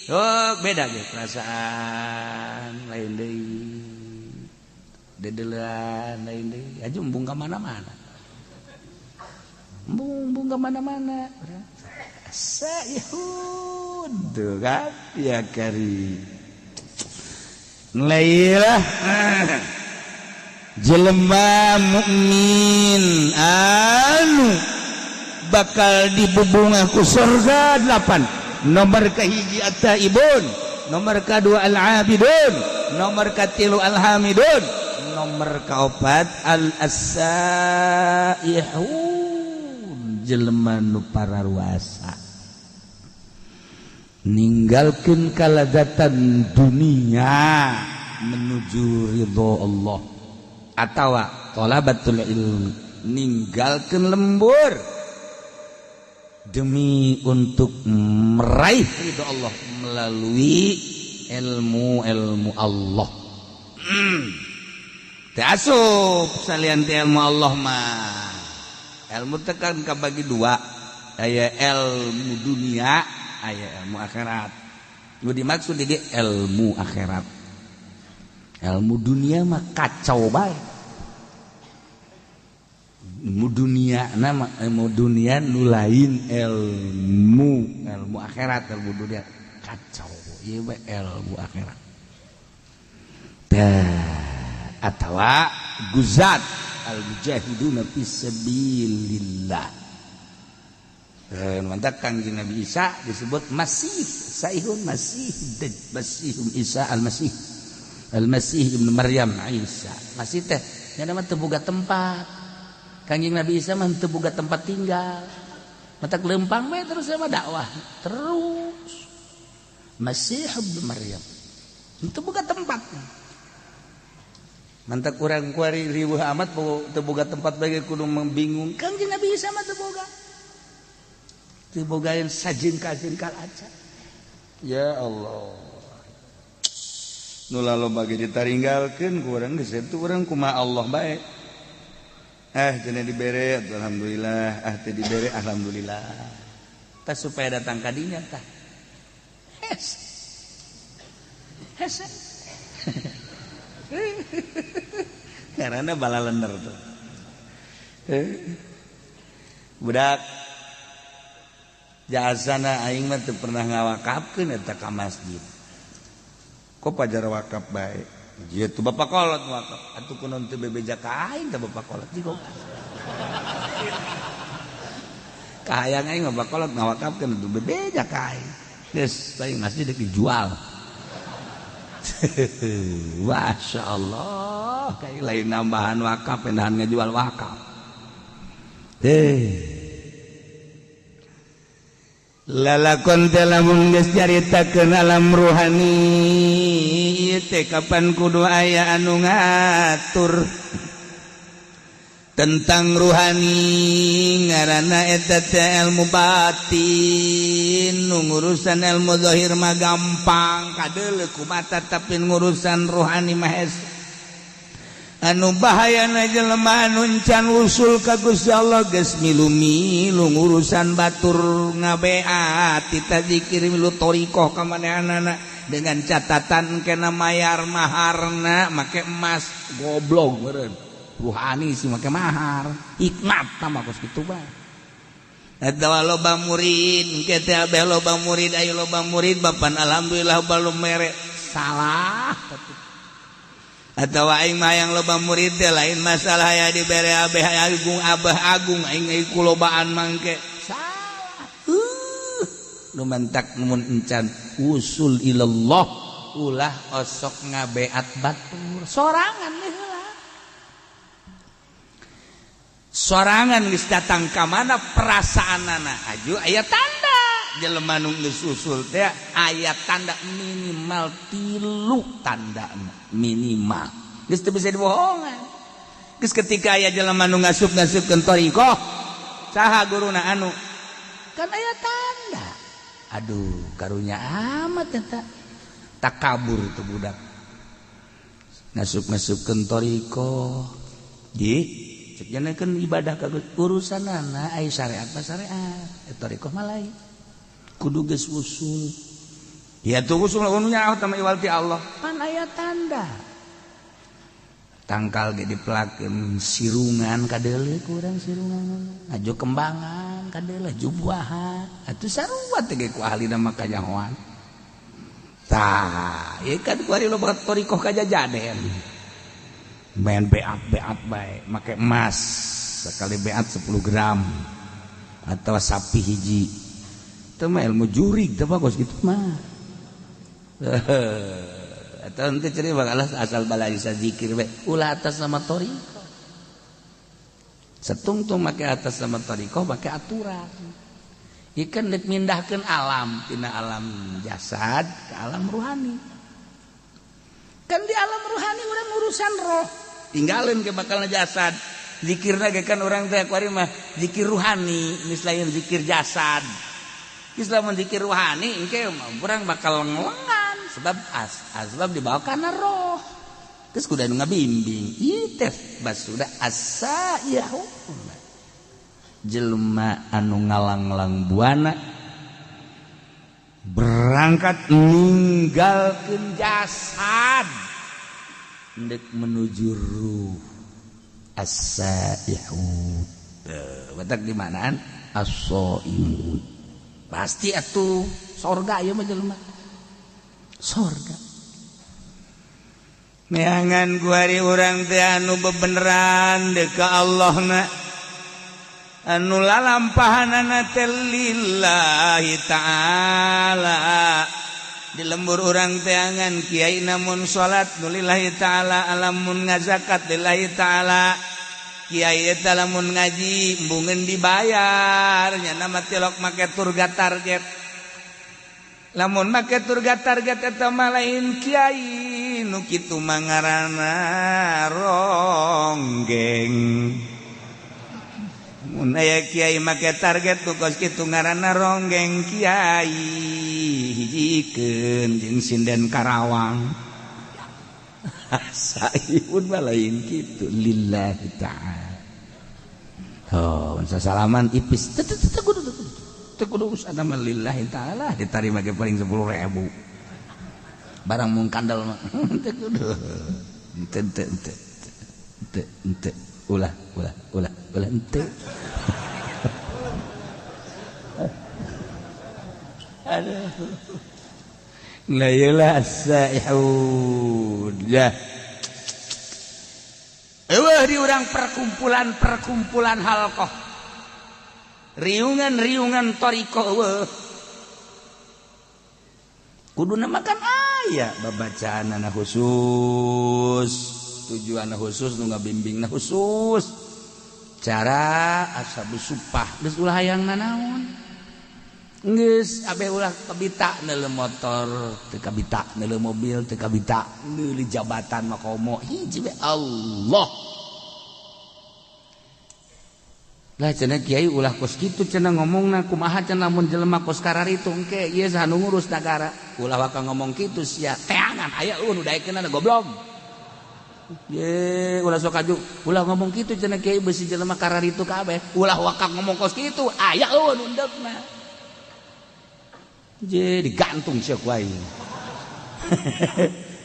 Oh, beda ge perasaan lain deui. Dedelan lain deui. Aju embung ka mana-mana. Embung ka mana-mana. Saihun tuh kan ya kari. Lailah jelema mukmin anu bakal dibubungah ku surga 8. Nomor kahiji at-taibun, nomor kadua al-abidun, nomor katilu al-hamidun, nomor kaopat al-asaihun jelema nu pararuasa ninggalkeun kalazatan dunia menuju ridho Allah atawa thalabatul ilmi ninggalkeun lembur demi untuk meraih ridho Allah melalui ilmu-ilmu Allah. Teu asup salian ti ilmu Allah mah. Ilmu teh kan kabagi dua, aya ilmu dunia, aya ilmu akhirat. Nu dimaksud di ilmu akhirat. Ilmu dunia mah kacau bae. Ilmu dunia nama ilmu dunia nu lain ilmu ilmu akhirat, ilmu dunia kacau ieu bae ilmu akhirat. Tah atawa guzat al mujahiduna fi sabilillah. Mantap Kangjeng Nabi Isa disebut Masih, Saihun Masih, Masih Isa Al-Masih. Al-Masih Ibnu Maryam Isa. Masih teh nya mah teu boga tempat. Kangjeng Nabi Isa mah teu boga tempat tinggal. Matak lempang bae terus sama dakwah terus. Masih Ibnu Maryam. Teu boga tempat. Mantak kurang kuari riweuh amat teu boga tempat bae kudu membingung. Kangjeng Nabi Isa mah teu boga. Teu bogaeun sajengkal-jengkal acan. Ya Allah. Nu laloba ge ditaringgalkeun ku urang geus eta urang kumaha Allah bae. Ah cenah dibere alhamdulillah, ah teu dibere alhamdulillah. Tah supaya datang ka dinya tah. Hes. Hes. Karena balalener tuh. Budak jasana aing mah teu pernah ngawakafkeun eta ka masjid. Kok pajar wakaf bae? Ieu tuh bapak kolot wakaf. Atuh kunaon teu bebeja ka aing teh bapak kolot jigo. Kahayang aing mah bapak kolot ngawakafkeun atuh bebeja ka aing. Geus aing masjid deuk dijual. Masya Allah, kayak lain nambahan wakaf, pindahan ngejual wakaf. Lalakon teh lamun geus caritakeun alam ruhani ieu teh kapan kudu aya anu ngatur tentang ruhani ngaranna eta teh ilmu batin. Nu ngurusan ilmu zahir mah gampang kadeuleu ku mata, tapi ngurusan ruhani mah hese. Anu bahayana jelema anu can usul ka Gusti Allah geus milu-milu ngurusan batur ngabeat tita zikir milu thoriqoh ka manehanana dengan catatan kena mayar maharna make emas. Goblok meureun ruhani sih make mahar hikmat tambah kos kitu bae. Eta loba murid engke teh abeh loba murid ayo loba murid bapan alhamdulillah balum mere salah. Atau aing mah yang loba murid teh lain masalah ya dibere abeh agung abah agung aing ku lobaan mangke salah. Nu mantak mun encan usul ilallah ulah osok ngabeat batur sorangan heula. Sorangan geus datang ka mana perasaanana aju aya tanda jelema nu geus usul teh aya tanda minimal 3 tanda minimal geus teu bisa dibohongan. Geus ketika aya jelema nu ngasup-ngasupkeun thoriqoh saha guruna anu kan aya tanda aduh karunya amat eta takabur tuh budak ngasup-ngasupkeun thoriqoh di cek kan ibadah ka urusanana aya syariat mah syariat thoriqoh mah lain kudu geus usul ya tuh usul nya sama iwal ti Allah pan aya tanda tangkal ge dipelakeun sirungan kadeuleu kurang sirungan aju kembangan kadeuleu jubuahan atuh sarua teh ge ku ahlina mah kanyahoan. Tah ieu kan ku ari loba thoriqoh kajajaden main beat-beat bae make emas sekali beat 10 gram atau sapi hiji itu mah ilmu jurig teh bagus gitu mah. Atau nanti ceri bakal asal balai zikir bae ulah atas nama thoriqoh setungtung make atas nama thoriqoh make aturan ikan dek mindahkeun alam tina alam jasad ke alam ruhani. Kan di alam ruhani urang urusan roh tinggalin ke bakal jasad zikirna ge kan urang teh kuari mah zikir ruhani geus lain zikir jasad. Geus lamun zikir ruhani engke urang bakal ngelengan sebab asbab dibawa kana roh terus kudu anu ngabimbing ieu teh basuda asa-yahu jelema anu ngalanglang buana berangkat ninggalkeun jasad ndek menuju ruh as-saihu batak di manaan as-saimun pasti atuh sorga ieu mah jelema sorga. Neangan kuari urang teh anu bebeneran deuk ka Allahna anu lalampahanana teh lillahi ta'ala. Di lembur urang teangan kiai namun salat nu lillahi ta'ala, alamun ngazakat lillahi ta'ala, kiai eta lamun ngaji embungeun dibayar nya mah tilok make turga target. Lamun make turga target eta mah lain kiai nu kitu mah ngaranna ronggeng. Mun aya kiai make target nu kos kitu ngaranna ronggeng kiai, hijikeun jeung sinden Karawang. Saihun mah lain kitu, lillahi ta'ala. Oh, salaman ipis teu teu kudu teu kudu urusan mah, lillahi ta'ala ditarima ge paling 10.000 barang mung kandel mah teu kudu, teu teu teu teu teu, ulah ulah ulah ulah, henteu. Aduh. La ilah saihun ya. Eueuh di urang perkumpulan-perkumpulan halqah. Riungan-riungan thariqah eueuh. Kuduna makan aya babacaanana khusus, tujuan khusus, nu ngabimbingna khusus. Cara ashabus supah geus ulah hayang nanaon. Geus abeh ulah kabita neuleu motor, teu kabita neuleu mobil, teu kabita neuleu jabatan mah komo hiji we Allah. Lah cenah kiai ulah kos kitu cenah ngomongna, kumaha cenah mun jelema kos kararitu engke ieu saha nu ngurus nagara. Ulah waka ngomong kitu sia, teangan aya eueuh nu daekeunana goblok. Ye ulah sok aju, ulah ngomong kitu cenah kiai beusi jelema kararitu kabeh. Ulah waka ngomong kos kitu aya eueuh nu endekna. Je digantung sia ku aing.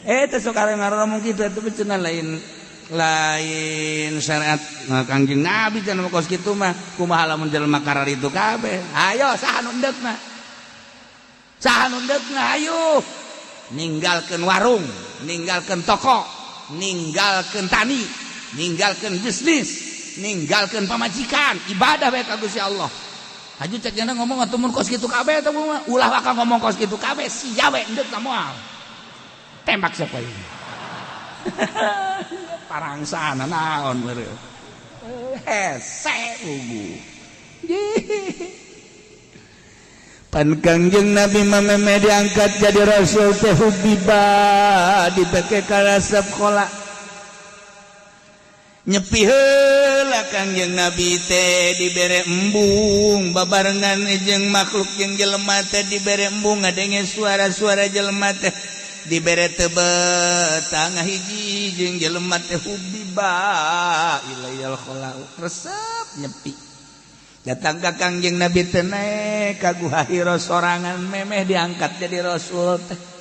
Teh sok ngomong kitu atuh cenah lain lain syariat Kangjeng Nabi cenah kos kitu mah, kumaha lamun jelema kararitu kabeh. Ayo saha nu endekna? Saha nu endekna ayo. Ninggalkeun warung, ninggalkeun toko, ninggalkeun tani, ninggalkeun bisnis, ninggalkeun pamajikan, ibadah bae ka Gusti Allah. Haju cek jana ngomong atuh mun kos kitu kabeh teh ulah waka ngomong kos kitu kabeh sia we endek ta moal. Tembak siapa ini? Parangsana naon meureun. Hese ugu. Pan Kangjeng Nabi mah memeh diangkat jadi rasul teh hubiba dibeke karasep khola. Nyepi heula Kangjeng Nabi teh dibere embung babarengan jeung makhluk jeung jelema teh dibere embung ngadenge suara-suara jelema teh dibere tebet tangah hiji jeung jelema teh hubiba ilayal khala resep nyepi datang ka Kangjeng Nabi teh naek ka Guha Hira sorangan memeh diangkat jadi rasul teh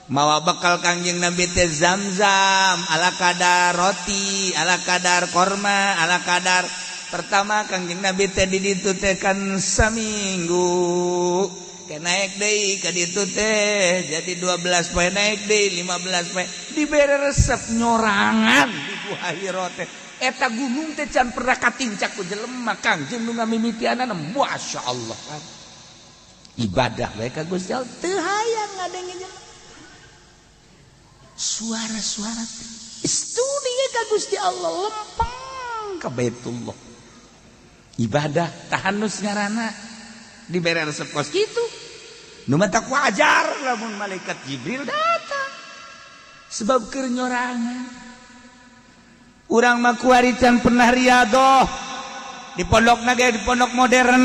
mawa bekal Kangjeng Nabi teh zam-zam ala kadar roti ala kadar korma ala kadar. Pertama Kangjeng Nabi teh di ditu teh kan saminggu ke naik deui ka ditu teh jadi 12 poe, naik deui 15 poe, dibere resep nyorangan di Guha Hira teh. Eta gunung teh can pernah katincak ku jelema. Kangjeng nu ngamimitianana masya Allah kan ibadah bae ka Gusti Allah teu hayang ngadenge jelema suara-suara studi ka Gusti Allah lempeng ka Baitullah ibadah tahannus ngaranna dibere resep kos kitu nu matak wajar lamun malaikat Jibril datang sebab keur nyorangan. Urang mah kuari can pernah riadoh di pondok ge di pondok modern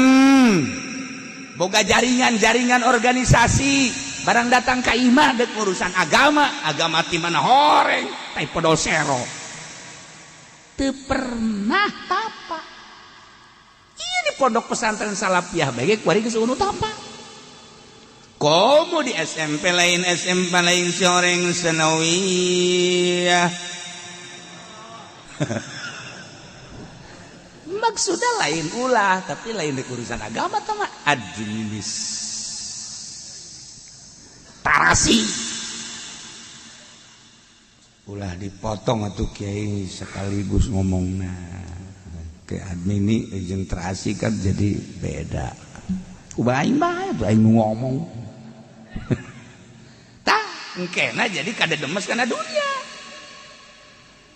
boga jaringan-jaringan organisasi, barang datang ka imah dek urusan agama, agama ti mana horeng tai podol sero teu pernah tapa. Ieu di pondok pesantren salafiyah bae kuari geus eueuh tapa. Komo di SMP lain, SMP lain si sanawiyah. Maksudnya lain ulah, tapi lain di urusan agama tama administrasi ulah dipotong atuh kiai sekaligus ngomongna ke admini jeung terasi kan jadi beda. Ubah aing bae tuh aing ngomong tah engkena jadi kada demes kana dunia,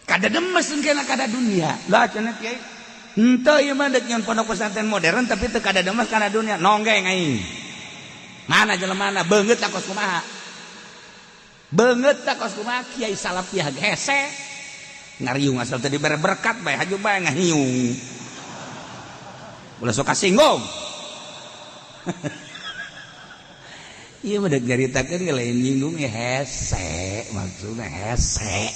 kada demes engkena kada dunia lah cenah kiai. Henteu ieu mah dek nyeun pondok pesantren modern tapi teu kada demes kana dunia, nonggeng aing. Mana jelema beungeut tak kos kumaha, beungeut tak kos kumaha. Kiai salafiyah hese ngariung asal teu dibere berkat bae haju bae ngahiung. Ulah sok kasinggung. Ieu mah deuk nyaritakeun lain nyinggung hese, maksudna hese.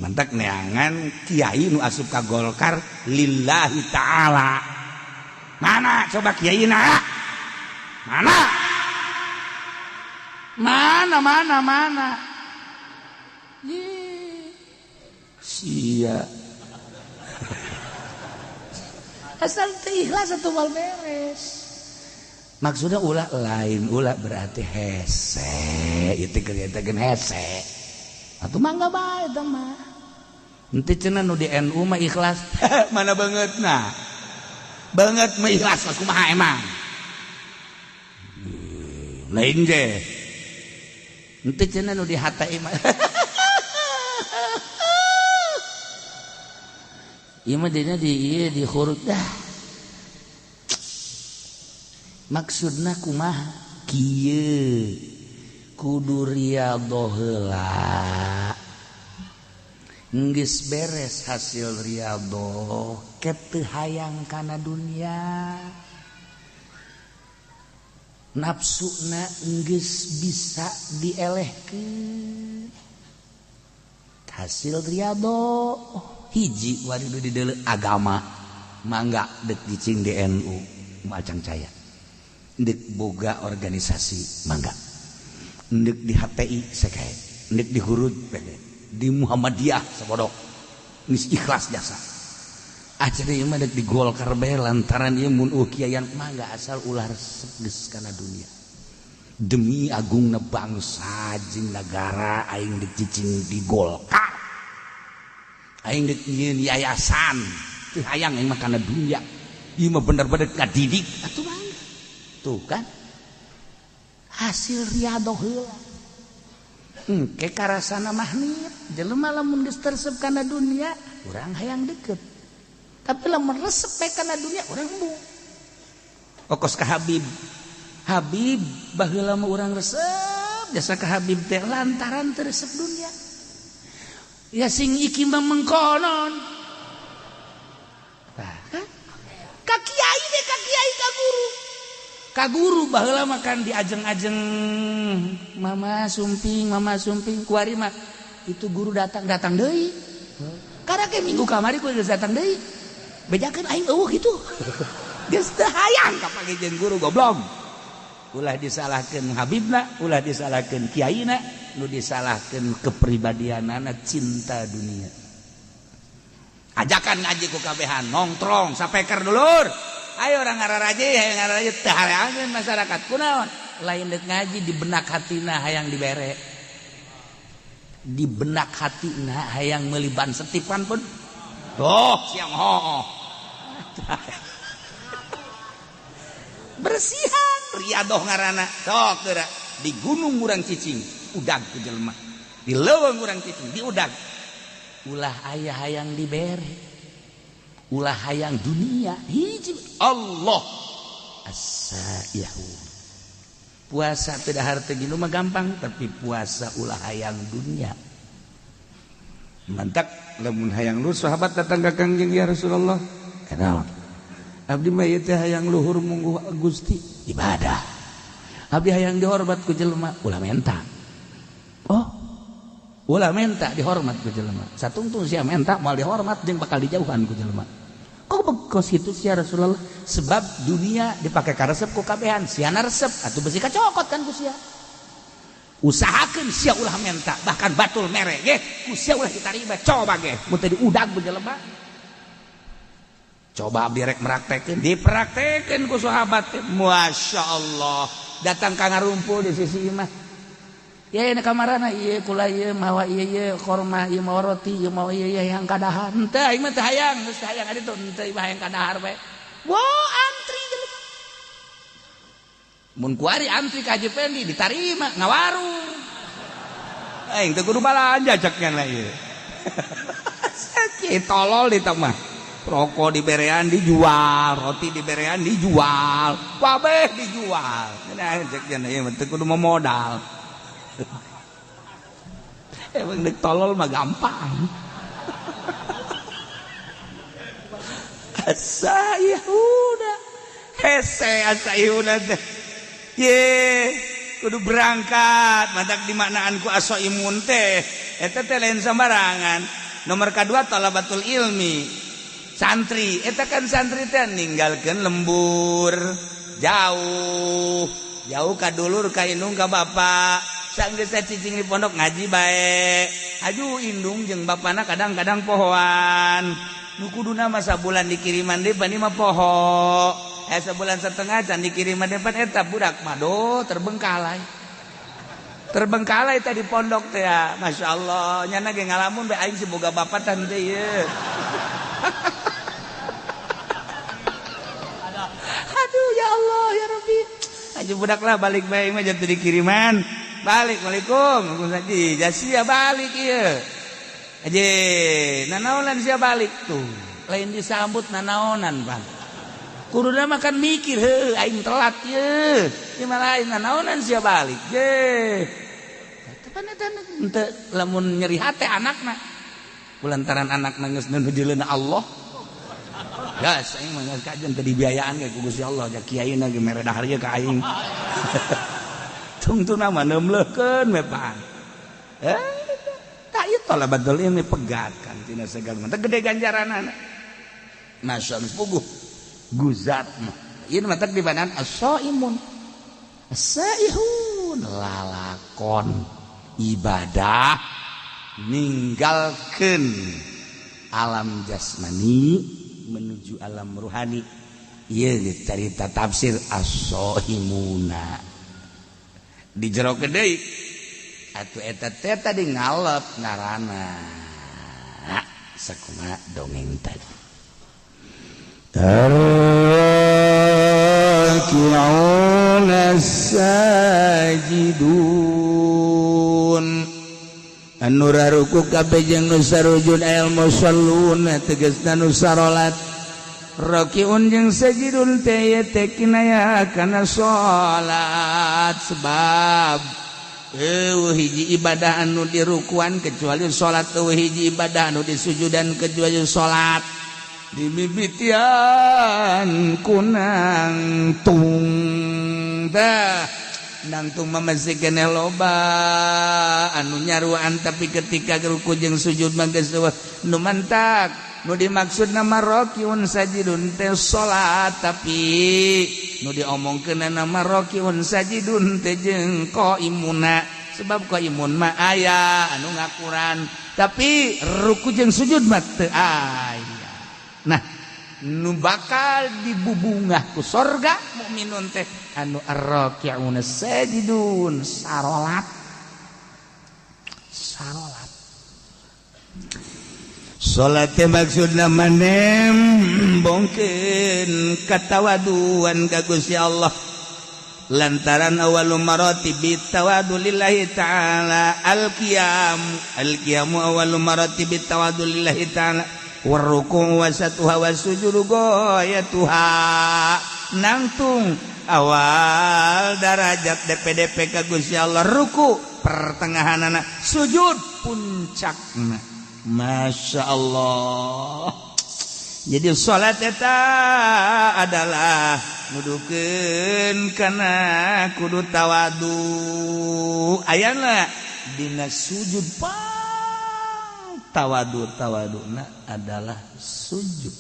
Mantak neangan kiai nu asup ka Golkar lillahi ta'ala. Mana coba kiaina? Mana? Mana mana mana? Sia. Asal teu ikhlas atuh moal beres. Maksudnya ulah lain ulah berarti hese, itu kelihatan hese. Atuh mangga bae eta mah. Henteu cenah nu di NU mah ikhlas. Mana bangetna? Banget mah ikhlas kumaha emang? Lain ge. Henteu cenah nu di HTI mah. Ieu mah dina di ieu di huruf dah. Maksudna kumaha? Kieu kudu riyadhoh heula. Geus beres hasil riyadhoh, ke teu hayang kana dunia. Nafsuna geus bisa dielehkeun. Hasil riyadhoh hiji wari nu dideuleu agama, mangga deuk cicing di NU macang caya. Ndek boga organisasi mangga, ndek di HTI sekae, ndek di Hurud di Muhammadiyah sabodok geus ikhlas jasa. Acara ieu mah dek di Golkar bae lantaran ieu mun kiaian mangga asal ulah resep geus kana dunia. Demi agungna bangsa jeung nagara aing dek cicing di Golkar. Aing dek nyieun yayasan teu hayang aing mah kana dunia. Ieu mah bener-bener ngadidik atuh mangga. Tuh kan hasil riyadhoh heula. Engke karasana mahnit jelema lamun geus teresep kana dunia urang hayang deket. Tapi lamun resep we kana dunia urang embung. Okos ka Habib. Habib baheula mah urang resep jasa ka Habib teh lantaran teu resep dunia. Ya sing iki mah mengkonon. Tah kan? Ka kiai deh, ka kiai ka guru. Ka guru baheula mah kan diajeng-ajeng mama sumping kuari mah itu guru datang deui. Karena ke minggu kamari ku geus datang deui. Bejakeun aing eueuh kitu. Geus teu hayang ka panggih jeung guru goblok. Ulah disalahkeun habibna, ulah disalahkeun kiaina, nu disalahkeun kepribadianana cinta dunia. Ajakan ngaji ku kabehan nongtrong sapeker dulur. Ayo orang ngararaji, ayo ngararaji teu hareangeun masyarakat kunaon? Lain deuk ngaji di benak hatina hayang dibere. Di benak hatina hayang meuli ban setipan pun. Tuh, siang hooh. Bersihan riadoh ngaranna. Sok geura di gunung urang cicing, udag ku jelema. Di leuweung urang cicing, diudag. Ulah aya hayang dibere. Ulah hayang dunia hiji Allah as-saihu. Puasa tidak harta gini mah gampang, tapi puasa ulah hayang dunia. Mantak lamun hayang luhur sahabat datang ka Kangjeng ya Rasulullah. Kenal. Abdi mah ieu teh hayang luhur mungguh Gusti ibadah. Abdi hayang dihormat ku jelema ulah menta. Oh. Ulah menta dihormat ku jelema. Satungtung sia menta moal dihormat jeung bakal dijauhan ku jelema. Kok bekos kitu sia Rasulullah? Sebab dunia dipake karesep ku kabehan, siana resep atuh besi kacokot kan ku sia. Usahakeun sia ulah menta, bahkan batul mere ge ku sia ulah ditarima. Coba ge mun teu diudag ku jelema. Coba abdi rek meraktekeun, dipraktekeun ku sahabat teh. Masya Allah, datang ka ngarumpul di sisi imah. Ya ini kamarana ieu kula ieu mawa ieu ieu korma ieu mawa roti ieu mawa ieu yang kadahar. Henteu aing mah teu hayang, geus teu hayang adi tuh henteu ieu hayang kadahar bae. Wah, antri jelema. Mun kuari antri ka Haji Pendi ditarima ngawarung. Aing teu kudu balanja cek nya ieu. Sakit tolol di mah. Rokok diberean dijual, roti diberean dijual, kabeh dijual. Nah, cek nya ieu mah teu kudu modal. Emang dek tolol mah gampang. As-saihuna hese as-saihuna teh ye kudu berangkat matak dimaknaan ku as-saimun teh eta teh lain sembarangan. Nomor kedua talabatul ilmi, santri eta kan santri teh ninggalkeun lembur jauh jauh ka dulur ka indung ka bapak, sanggeus cicing di pondok ngaji bae, aju indung jeung bapana kadang-kadang pohoan nu kuduna mah sabulan dikiriman deui pan mah poho, sebulan setengah can dikiriman depan eta budak mah do terbengkalai terbengkalai tadi pondok teh ya. Masya Allah nyana ge ngalamun bae aing si boga bapak tante ieu. Aduh ya Allah ya Rabbi, aju budak lah balik bae mah jadi dikiriman balik. Waalaikum saji jasia balik ieu aje nanaonan sia balik tuh lain disambut nanaonan bang kuduna makan mikir heuh aing telat ye ieu mah lain nanaonan sia balik ye tepan eta henteu lamun nyeri hate anakna kulantaran anakna geus nu dileuna Allah gas aing mah geus kajen teu dibiayaan ge ku Gusti Allah ja kiaina ge mere dahar ye ka aing tungtuna mah neumleukeun we pan tak ieu talabatul ilmi pegat kan tina segala mah gede ganjaranana. Masya Allah puguh guzat mah ieu mah teh dibanan as-saimun as-saihun lalakon ibadah ninggalkeun alam jasmani menuju alam ruhani. Ieu carita tafsir as-saimuna di jero deui atuh eta teh tadi ngalep ngaranna sakumaha dongeng tadi. Tarki'una sajidun anu raruku kabeh jeung nu sarujud al musalluna tegasna nu sarolat rakiun jeung sajidun teh teh kinaya kana salat sebab eueuh hiji ibadah anu dirukuan kecuali salat, eueuh hiji ibadah anu disujudan kecuali salat dimimitian kunang tung tah nangtung mah masih keneh loba anu nyaruan tapi ketika ruku jeung sujud mah geus eueuh nu mantak nu dimaksud nama rokiun sajidun teh salat tapi nu diomongkeun nama rokiun sajidun teh jeung qaimuna sebab qaimun mah aya anu ngakuran tapi ruku jeung sujud mah teu aya. Nah nu bakal dibubungah ku sorga mukminun teh anu arraki'una sajidun sarolat sarolat. Salat maksudna manembongkeun katawaduan ka Gusti Allah lantaran awwalu maratibi tawadu lillahi ta'ala al-qiyam al-qiyamu awwalu maratibi tawadu lillahi ta'ala warruku' wasatuha wasujudu goyatuha nangtung awal darajat DPDP ka Gusti Allah ruku pertengahanana sujud puncakna. Masya Allah. Jadi salat eta adalah nudukeun kana kudu tawadu ayana dina sujud pang tawadu tawaduna adalah sujud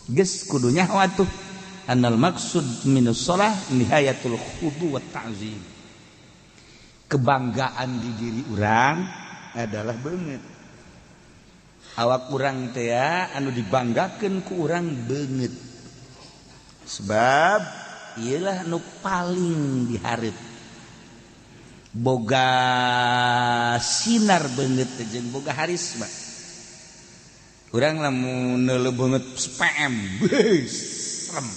geus kudu nyaho atuh anal maksud minus shalah nihayatul khudu wa ta'zim kebanggaan di diri urang adalah beungeut awak urang teh anu dibanggakeun ku urang beungeut sebab iyalah nu paling dihareup boga sinar beungeut teh jeung boga harisma urang lamun neuleuh beungeut PM beuh serem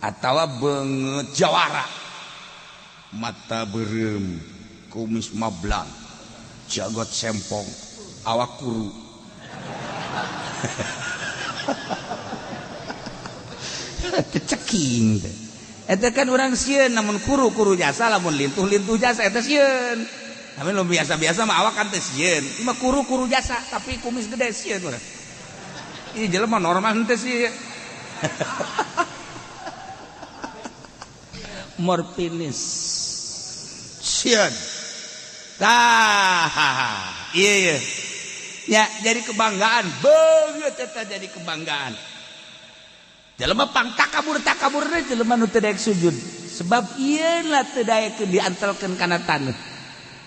atawa beungeut jawara mata beureum kumis mablang jagot sempong awak kuru teceking teh eta kan urang sieun namun kuru-kuru jasa lamun lintuh-lintuh jasa eta sieun tapi lu biasa-biasa mah awak kan teh sieun ieu mah kuru-kuru jasa tapi kumis gede sieun urang. Ih, jelema normal henteu sih. Morfinis. Sieun. Tah, iya iya. Ya, jadi kebanggaan, beungeut eta jadi kebanggaan. Jelema pang takabur takaburna jelema nu teu daek sujud. Sebab ieu lah teu daek diantelkeun kana taneuh.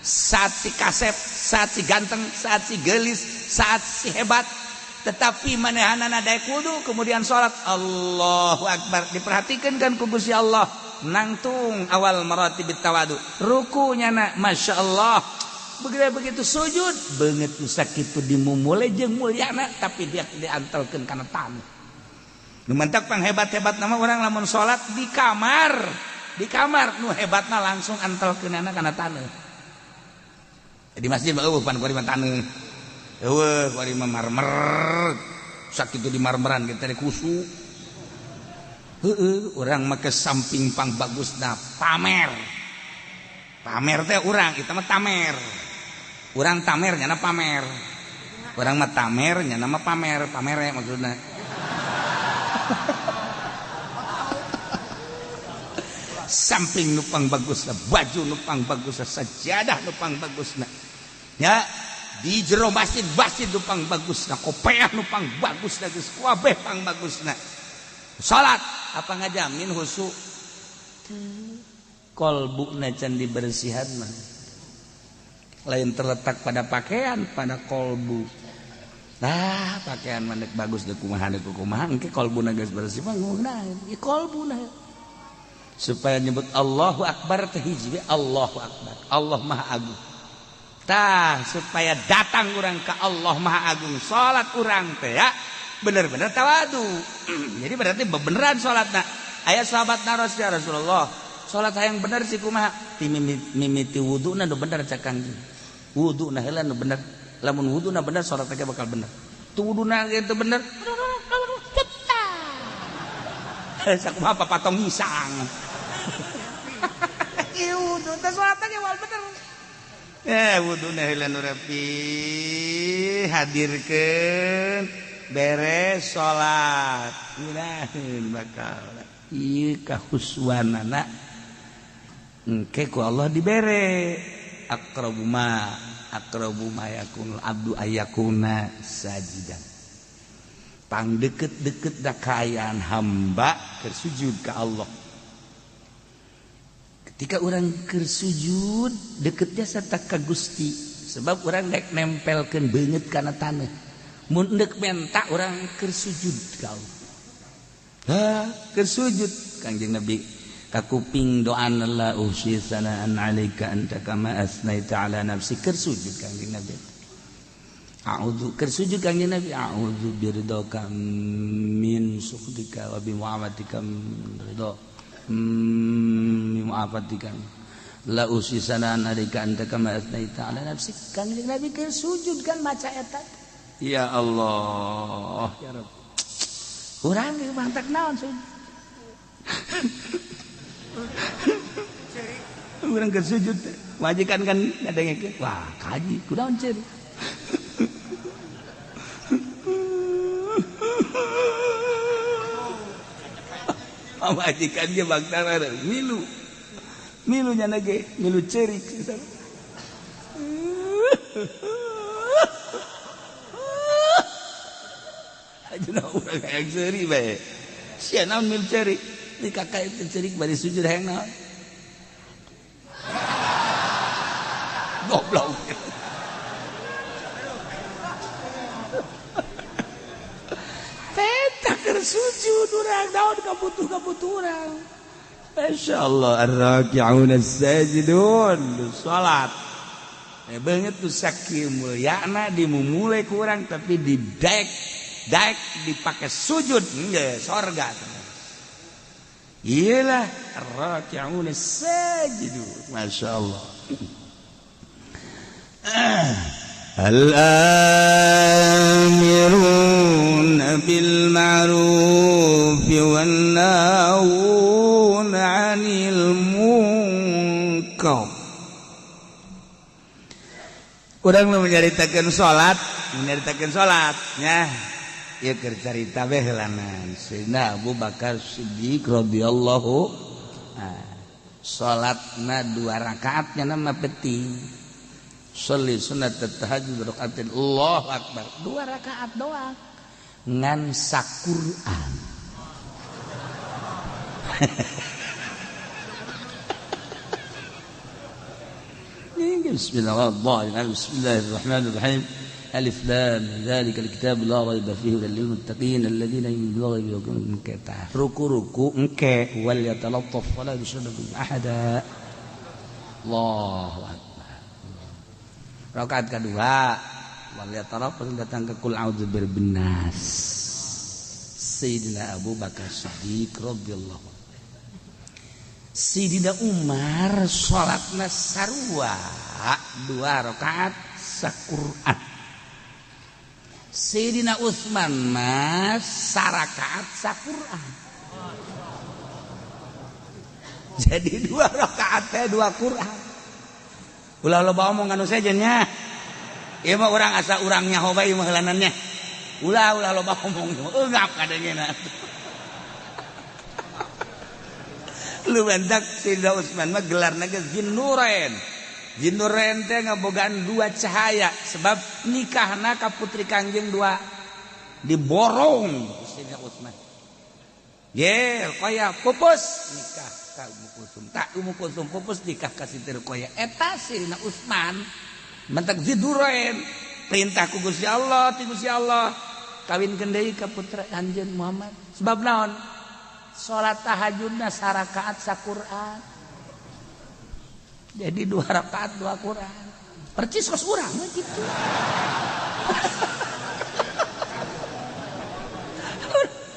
Saat si kasep, saat si ganteng, saat si geulis, saat si hebat, tetapi manehanana daek wudu kemudian salat Allahu Akbar, diperhatikan kan ku Gusti Allah nangtung awal maratibit tawadu, rukunya na Masya Allah, begitu begitu sujud beungeut nu sakitu dimumule jeung mulyana, tapi dia diantelkeun kana taneuh. Nu mantak panghebat-hebat nama orang lamun salat di kamar, di kamar nu hebatna langsung antelkeunana kana taneuh. Di masjid mah eueuh pan kuari mah taneuh. Eueuh kuari mah marmer. Sakitu di marmeran kita teh kusu. Heeh, urang mah ke samping pang bagusna pamer. Pamer teh urang, itu mah tamer. Urang tamer nyana pamer. Urang mah tamer nyana mah pamer, pamere maksudna. Samping nupang bagusna, baju nupang bagusna, sajadah nupang bagusna. Ya, di jero masjid masjid nupang bagusna, kopeah nupang bagusna, geus kabeh pang bagusna. Salat apa ngajamin khusyuk? Kolbuna can dibersihan mah. Lain terletak pada pakaian, pada kolbu. Nah, pakaian mah deuk bagus deuk kumaha deuk kumaha, engke kolbuna geus bersih mah ngeunaheun. Ieu kolbuna. Supaya nyebut Allahu Akbar teh hiji Allahu Akbar, Allah Maha Agung. Tah, supaya datang urang ke Allah Maha Agung, salat urang teh ya bener-bener tawadu. Jadi berarti bebeneran salatna. Aya sahabat naros, ya Rasulullah, salat hayang bener sih kumaha? Ti mimiti wuduna nu bener cak Kangjeng. Wuduna heula nu bener. Lamun wuduna bener salat teh bakal bener. Tu wuduna kitu bener. Sakumaha papatong hisang. Ieu wudu teh salat teh moal bener. Wuduna heula nu rapi, hadirkeun beres salat. Ngeunaheun bakal. Ieu kahuswanana engke ku Allah dibere. Aqrabu ma aqrabu ma yakunul abdu ayakuna sajidan. Pang deket-deket da kaayaan hamba keur sujud ka Allah. Ketika orang keur sujud deket jasa ka Gusti, sebab orang dek nempelkeun beungeut kana taneuh. Mun deuk menta orang keur sujud ka Allah. Ha, keur sujud Kangjeng Nabi kakuping doana la uhsi sanaan alaika anta kama asnaita ala nafsi, keur sujud Kangjeng Nabi. A'udzu keur sujud Kangjeng Nabi, a'udzu biridhaka min sukhtika wa bi mu'afatika min ridha min mu'afatika la uhsi sanaan alaika anta kama asnaita ala nafsi. Kangjeng Nabi keur sujud kan maca eta. Ya Allah, ya Rabb. Urang ge mantak naon sujud. Urang keur sujud majikan kan ngadengekeun, wah kaji kunaon ceuri. Pamajikan ge bangtara milu. Milu nya ge, milu ceurik. Ajeuna urang hayang seuri bae. Sia naon milu ceurik? Di kakak itu ceurik bari sujud hayang naon? Goblok. Peta keur sujud urang naon kabutuh-kabutuh urang. Masyaallah ar-raki'un as-sajidun salat. Beungeut tu sakieu mulyana dimumule ku urang tapi didek daek dipake sujud nge sorga. Iyalah ar-raki'un as-sajidun. Masyaallah. Al-amiruna bil ma'ruf wan nahuna 'anil munkar. Urang nu menyaritakeun salat, menyaritakeun salat nya. Ieu keur carita bae heulanan. Sayyidina Abu Bakar Siddiq radhiyallahu salatna 2 rakaat nya mah penting. Sholli sunat tahajud rakaatin, Allahu akbar. 2 rakaat doang. Ngan saquran. Bismillahirrahmanirrahim. Bismillahirrahmanirrahim. Alif lam dzalikal kitab la raiba fihi hudal lil muttaqin alladzina yu'minuna bil ghaibi wa yuqimuna shalah. Ruku-ruku engke wal yatalattaf wa la yushriku bihi ahada. Allahu akbar. Rakaat kedua wal yatalattaf datang ke kul a'udzu birabbin nas. Sayyidina Abu Bakar Siddiq radhiyallahu anhu. Sayyidina Umar salatna sarua 2 rakaat saquran. Sayyidina Utsman mah sarakaat saquran. Jadi 2 rakaat teh 2 Quran. Ulah loba omong anu sejen nya. Ieu mah urang asa urang nyaho bae mah heulanannya. Ulah ulah loba omong eungap kadengena. Lu bantak Sayyidina Utsman mah gelarna ge Zinnurain. Zinnurain teh ngabogaan 2 cahaya sebab nikahna ka putri Kangjeng 2 diborong Sayyidina Utsman. Ye, Ruqayyah pupus nikah ka Ummu Kulsum. Tak Ummu Kulsum pupus nikah ka Siti Ruqayyah. Eta Sayyidina Utsman mentak Zinnurain perintah ku Gusti Allah, ti Gusti Allah kawinkeun deui ka putra anjeun Muhammad. Sebab naon? Salat tahajudna sarakaat saquran. Jadi 2 rakaat 2 Quran. Percis kos urang mah kitu.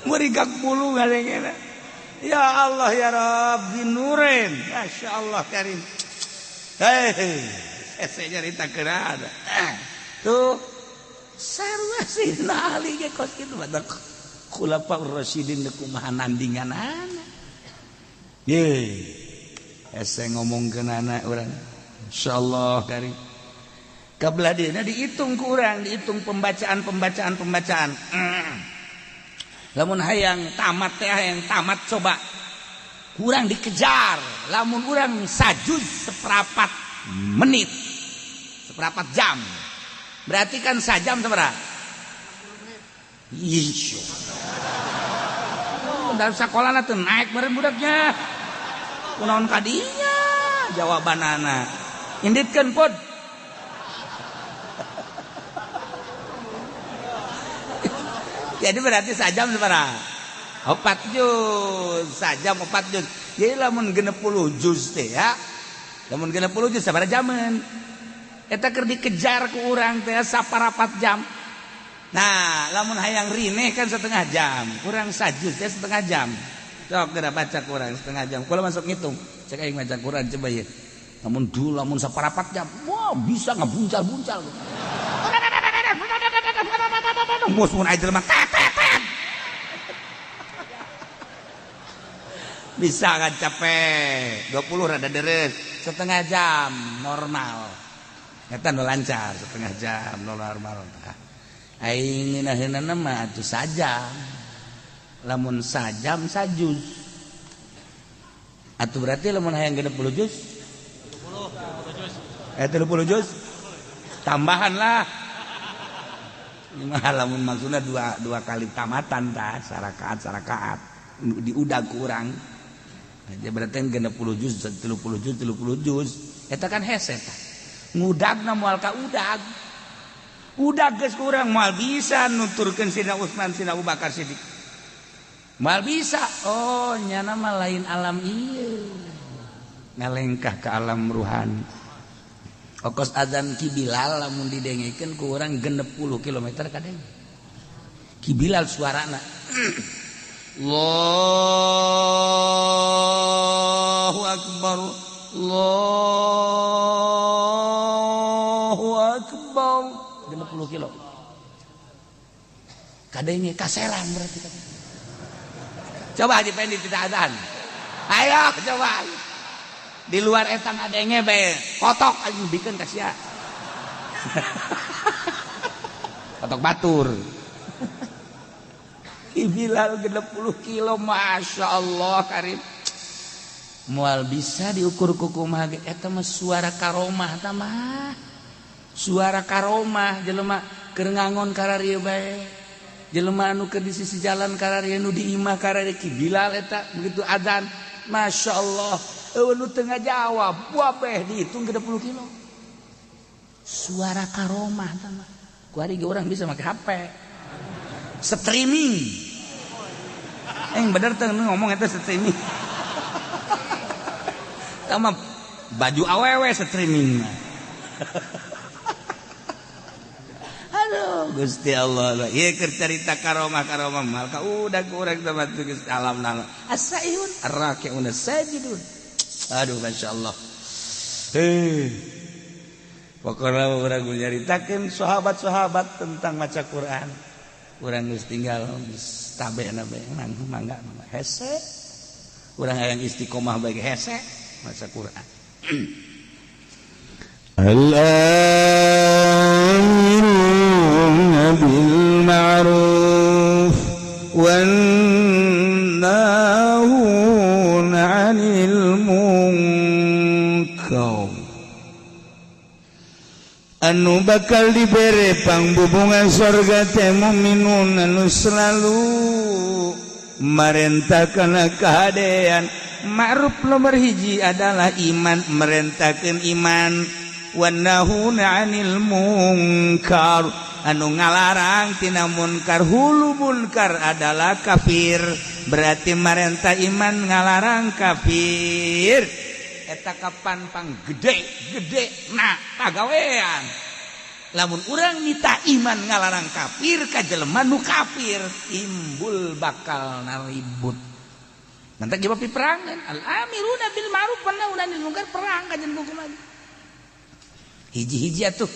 Murigak bulu ngadengena. Ya Allah ya Rabbi nurin. Masya Allah karim. Hei, saya nyarita keun. Tuh sarua Sayyidina Ali ge kos kitu badak. Khulafaur Rasyidin kumaha nandinganana. Ye. Hese ngomongkeun anak urang. Insyaallah karim. Kabelah dieuna dihitung ku urang, dihitung pembacaan-pembacaan. Lamun hayang tamat teh hayang tamat coba. Kurang dikejar. Lamun urang sajuz seperempat menit. Seperempat jam. Berarti kan sajam sabaraha? Ih. Dalam sekolah tuh naik meureun budaknya. Kunaon kadinya jawabanana. Inditkeun pod. Jadi berarti sajam sabaraha? 4 juz, sajam 4 juz. Jadi lamun 60 juz teh ya. Lamun 60 juz sabaraha jaman? Eta keur dikejar ku urang teh saparapat jam. Nah, lamun hayang rineh kan setengah jam, kurang sajuz teh setengah jam. Sok geura baca kurang setengah jam. Kula masuk ngitung, cek aing maca Quran coba ye. Lamun dulu lamun saparapat jam, wah bisa ngebuncal-buncal. Mus mun aya jelema tet tet. Bisa kan capek. 20 rada deres, setengah jam normal. Eta nu lancar setengah jam normal. Aing ngeunaheunana mah atuh sajam. Lamun sajam sajuz. Atuh berarti lamun hayang 60 juz? 30 juz. Tambahan lah. Mah lamun maksudna dua kali tamatan tah sarakaat diudag ku urang. Jadi berarti 60 juz, 30 juz, 30 juz. Eta kan hese tah. Ngudagna moal ka udag. Udag geus kurang moal bisa nuturkeun Sayyidina Utsman, Sayyidina Abu Bakar Siddiq. Moal bisa. Oh, nyana mah lain alam ieu. Ngalengkah ke alam ruhani. Okos azan Ki Bilal lamun didengekeun ku urang 60 km kadeng. Ki Bilal suarana. Allahu akbar. Allahu akbar. 60 kilo. Kadenge kaseran berarti kadenge. Coba Haji Pendi tidak azan. Ayo coba. Di luar etang adenge bae kotok anjing bikeun ka sia. Kotok batur. Ki Bilal 60 kilo, Masya Allah karim. Moal bisa diukur ku kumaha ge eta mah suara karomah ta mah. Suara karomah jelema keur ngangon kararieu bae. Jelema anu keur di sisi jalan kararieu, nu di imah kararieu Ki Bilal eta begitu adzan, Masya Allah, eueuh nu teu ngajawab, wabeh dihitung 60 kilo. Suara karomah ta mah. Kuari ge urang bisa make HP. Streaming. Bener teh ngomong eta streaming. Sama baju awewe streaming mah. Aduh Gusti Allah, ieu keur carita karomah-karomah maka udah kurang sama Gusti alam nala. As-saihun ar-raki'un as-sajidun. Aduh masyaallah. Heh. Pokona urang nyaritakeun sahabat-sahabat tentang maca Quran. Urang geus tinggal geus tabena bae nang mangga hese. Urang hayang istiqomah bae hese maca Quran. Al-amiruna bil ma'ruf wan nahuna 'anil munkar. Anu bakal dibere pangbubungan sorga teh mukminun anu selalu marentahkeun kahadean. Ma'ruf nomor hiji adalah iman, merentahkeun iman. Wan nahuna 'anil munkar, anu ngalarang tina munkar. Hulu munkar adalah kafir, berarti marentah iman ngalarang kafir. Eta kapan pang gede-gede nah pagawean. Lamun urang nita iman ngalarang kafir ka jelema nu kafir, timbul bakal naribut. Nanti jawab peperangan. Al-amiruna bil ma'ruf wan nahuna 'anil munkar, perang kajian hukum lagi. Hiji-hiji atuh,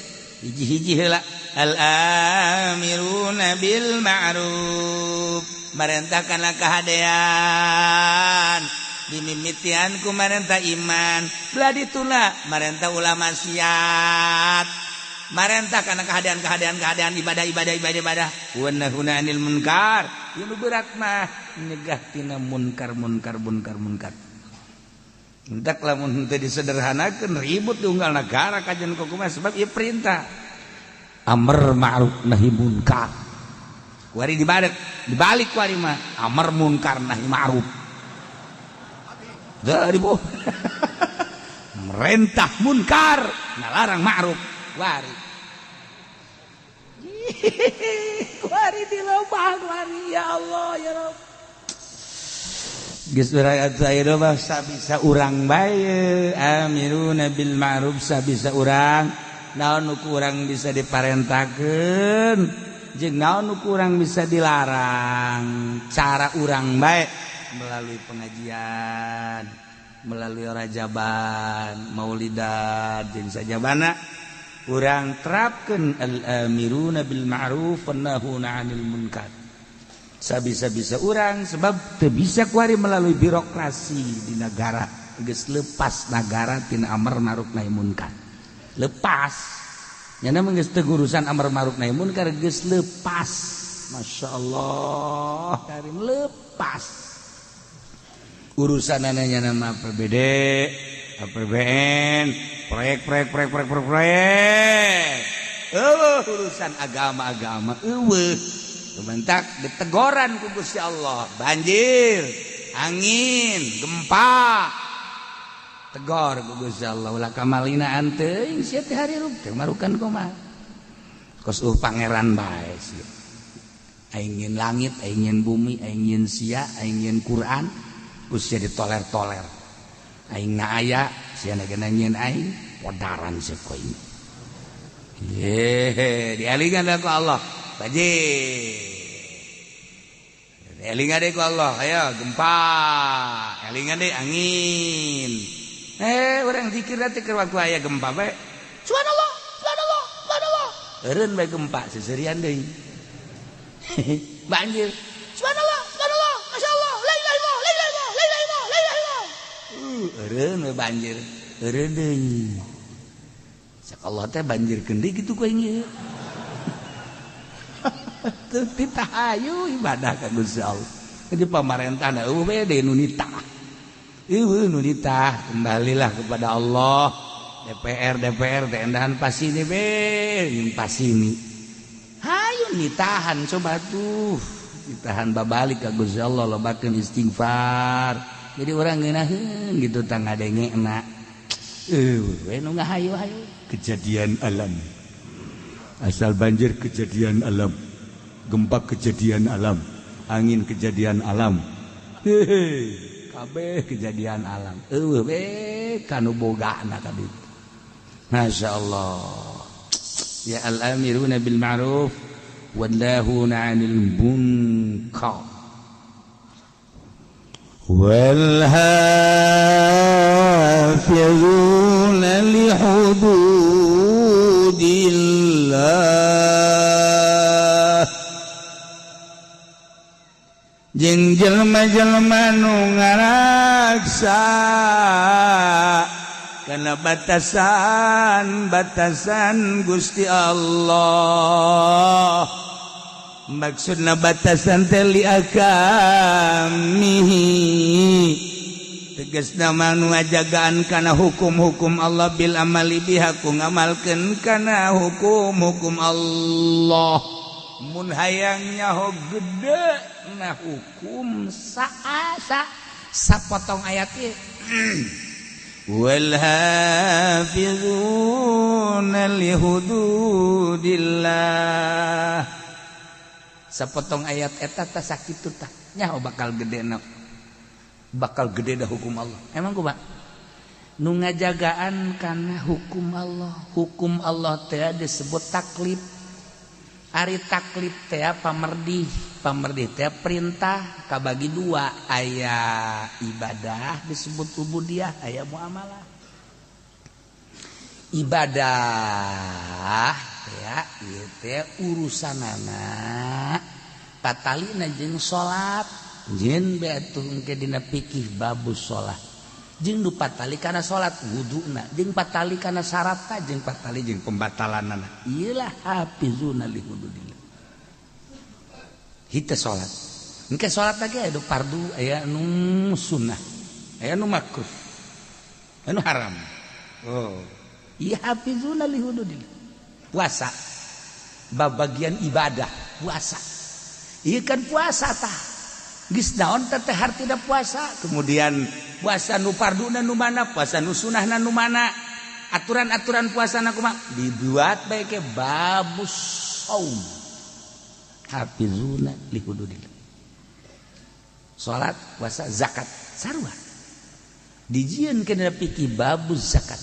hiji-hiji heula. Al-amiruna bil ma'ruf, marentahkanlah kahadean. Dimimitian ku marentah iman, belah dituna marentah ulama maksiat. Marentah kana kahadean-kahadean kahadean ibadah ibadah ibadah ibadah. Wan nahuna 'anil munkar, ieu nu berat mah nyegah tina munkar munkar munkar munkar. Hendak lamun henteu disederhanakeun ribut di unggal negara kajian kumaha, sebab ieu perintah amar ma'ruf nahi munkar. Kuari dibalik, dibalik kuari mah amar munkar nahi ma'ruf. Dari bu merentah munkar ngalarang ma'ruf. Kuari kuari di lobang kuari, ya Allah ya Rabb. Geus urang aya mah sabisa urang bae amiruna bil ma'ruf, sabisa urang naon nu kurang bisa diparentahkeun jeung naon nu kurang bisa dilarang. Cara urang bae melalui pengajian, melalui rajaban, maulidan jeung sajabana urang terapkeun al-amiruna bil ma'ruf wan nahuna 'anil munkar. Sabisa-bisa urang, sebab teu bisa kuari melalui birokrasi di negara. Geus lepas negara tina amar ma'ruf nahi munkar. Lepas. Nyana mah geus teu urusan amar ma'ruf nahi munkar, geus lepas. Masya Allah, karim lepas. Urusan nyana mah APBD, APBN, proyek proyek proyek proyek proyek proyek. Urusan agama-agama eueuh. Bentak ditegoran ku Gusti Allah, banjir, angin, gempa. Tegor ku Gusti Allah, ulah kamalinaan teuing sia teh harirup teh marukan kumaha. Kos pangeran bae sia. Aing nyieun langit, aing nyieun bumi, aing nyieun sia, aing nyieun Quran, ku sia ditoler-toler. Aing na aya, sia na nyieun aing, podaran sia ku aing. Ye, dialingan ku Allah. Banjir. Elingan deh ku Allah, ayo gempa. Elingan deh angin. Orang zikir nanti ke waktu aya gempa bae. Subhanallah, subhanallah, subhanallah. Eureun bae gempa seserian deui. Banjir. Subhanallah, subhanallah, masyaallah, la ilaha illallah, la ilaha illallah, la ilaha illallah, la ilaha illallah. Eureun we banjir. Eureun deui. Cak Allah teh banjir keun deui kitu ku aing ieu. Teu hayu ibadah ka Gusti Allah. Jadi pamarentah eueuh we deui nu nitah. Eueuh nu nitah, kembalilah kepada Allah. DPR DPR teh endahan pasini be, jeung pasini. Hayu nitahan coba tuh. Ditahan babalik ka Gusti Allah, lobakeun istighfar. Jadi orang ngeunaheun gitu tah ngadengena. Eueuh we nu ngahayu-hayu kejadian alam. Asal banjir kejadian alam, gempa kejadian alam, angin kejadian alam, hehe, kabeh kejadian alam. Eueuh we kanu bogana ka ditu. Masya Allah. Ya al-amiruna bil ma'ruf wan nahuna 'anil munkar. Wal hafizuna li hududillah, jeung jelema-jelema nu ngaraksa kana batasan-batasan Gusti Allah. Maksudna batasan teh li ahkamihi, tegasna mah nu ngajagaan kana hukum-hukum Allah, bil amali biha, ku ngamalkeun kana hukum-hukum Allah. Mun hayang nyaho gede na hukum saasa sapotong ayat ieu. Wal hafizuna li hududillah. Sapotong ayat eta tah sakitu tah nyaho bakal gede na, bakal gede dah hukum Allah. Emang kumaha nu ngajagaan kana hukum Allah? Hukum Allah teh disebut taklif. Ari taklif teh pamerdih, pamerdih teh perintah, kabagi dua, aya ibadah disebut ubudiyah, aya muamalah. Ibadah ya ieu teh urusanana patalina jeung salat, jeung be atuh engke dina fikih babus salat, jeung nu patali kana salat wuduna, jeung patali kana syaratna, jeung patali jeung pembatalanana. Ieulah hafizuna li hududillah. Hita salat engke salat lagi aya nu fardu, aya nu sunnah, aya nu makruh, aya nu haram. Oh ieu hafizuna li hududillah. Puasa babagian ibadah, puasa ieu kan puasa tah geus naon teh hartina puasa. Kemudian puasa nu farduna nu mana, puasa nu sunahna nu mana, aturan-aturan puasa na kumaha dibuat bae ke babus saum. Hafizuna li hududillah. Salat, puasa, zakat sarua dijieun kana fikih babus zakat.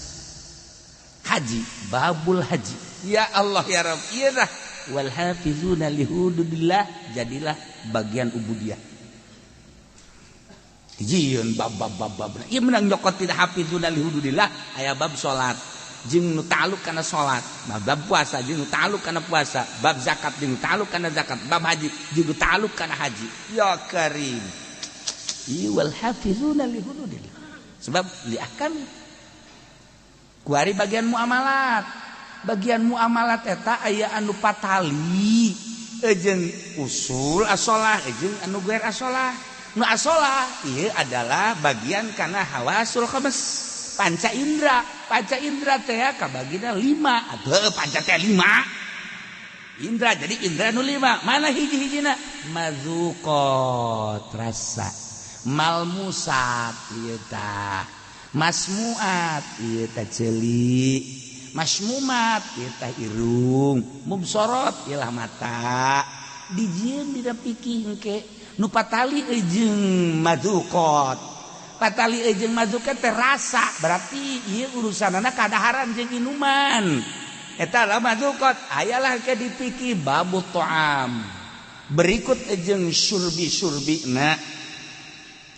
Haji babul haji. Ya Allah ya Rabb, ieu dah wal hafizuna li hududillah, jadilah bagian ubudiyah. Dijieun bab bab bab bab. Ieu menang nyokot tidak hafizuna li hududillah, aya bab salat jeung nu ta'alluq kana salat, bab puasa jeung nu ta'alluq kana puasa, bab zakat jeung nu ta'alluq kana zakat, bab haji jeung nu ta'alluq kana haji. Ya Karim. Ieu wal hafizuna li hududillah. Sebab li ahkam kuari bagian muamalat. Bagian muamalat eta aya anu patali jeung usul asolah jeung anu gair asolah. Nu asolah ieu adalah bagian kana hawasul khams, panca indra. Panca indra teh kabagina 5. Atuh panca teh 5 indra, jadi indra nu 5. Mana hiji-hijina? Mazuqat rasa, malmusat ieu tah, masmuat ieu tah ceuli, masmumat ieu tah irung, mubsorot ieu lah mata. Dijieun dina fikih engke nu patali jeung mazuqat, patali jeung mazuqat teh rasa, berarti ieu urusanana kadaharan jeung inuman. Eta lah mazuqat. Ayalah ke dipikir babu ta'am. Berikut jeung surbi-surbina.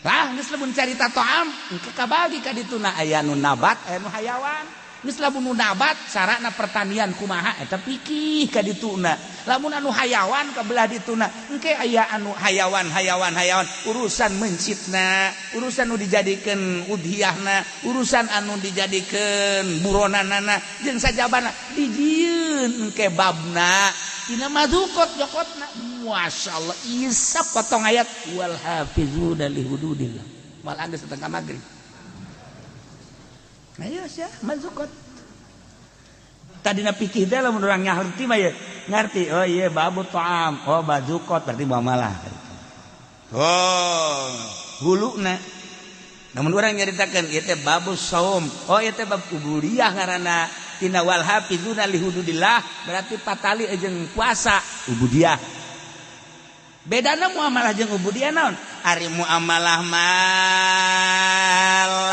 Lah geus lamun carita ta'am engke kabagi ka dituna aya nu nabat, aya nu hayawan. Geus lamun nu nabat carana pertanian kumaha eta pikih ka dituna. Lamun anu hayawan ka belah dituna engke aya anu hayawan hayawan hayawan, urusan mencitna, urusan nu dijadikeun udhiyahna, urusan anu dijadikeun buronanana jeung sajabana dijieun engke babna. Tina madukot jokotna. Masya Allah isap potong ayat wal hafizuna li hududillah. Mal anggeus datang ka maghrib. Ayo sia mazukot. Tadina pikir teh lamun urang ngarti mah ye. Ngarti oh iya babu ta'am. Oh mazukot berarti muamalah. Oh huluna. Namun urang nyaritakeun ieu teh babus saum. Oh ieu teh bab ubudiyah ngaranna. Tina wal hafizuna li hududillah berarti patali jeung puasa ubudiyah. Bedana muamalah jeung ubudiyah naon? Ari muamalah mah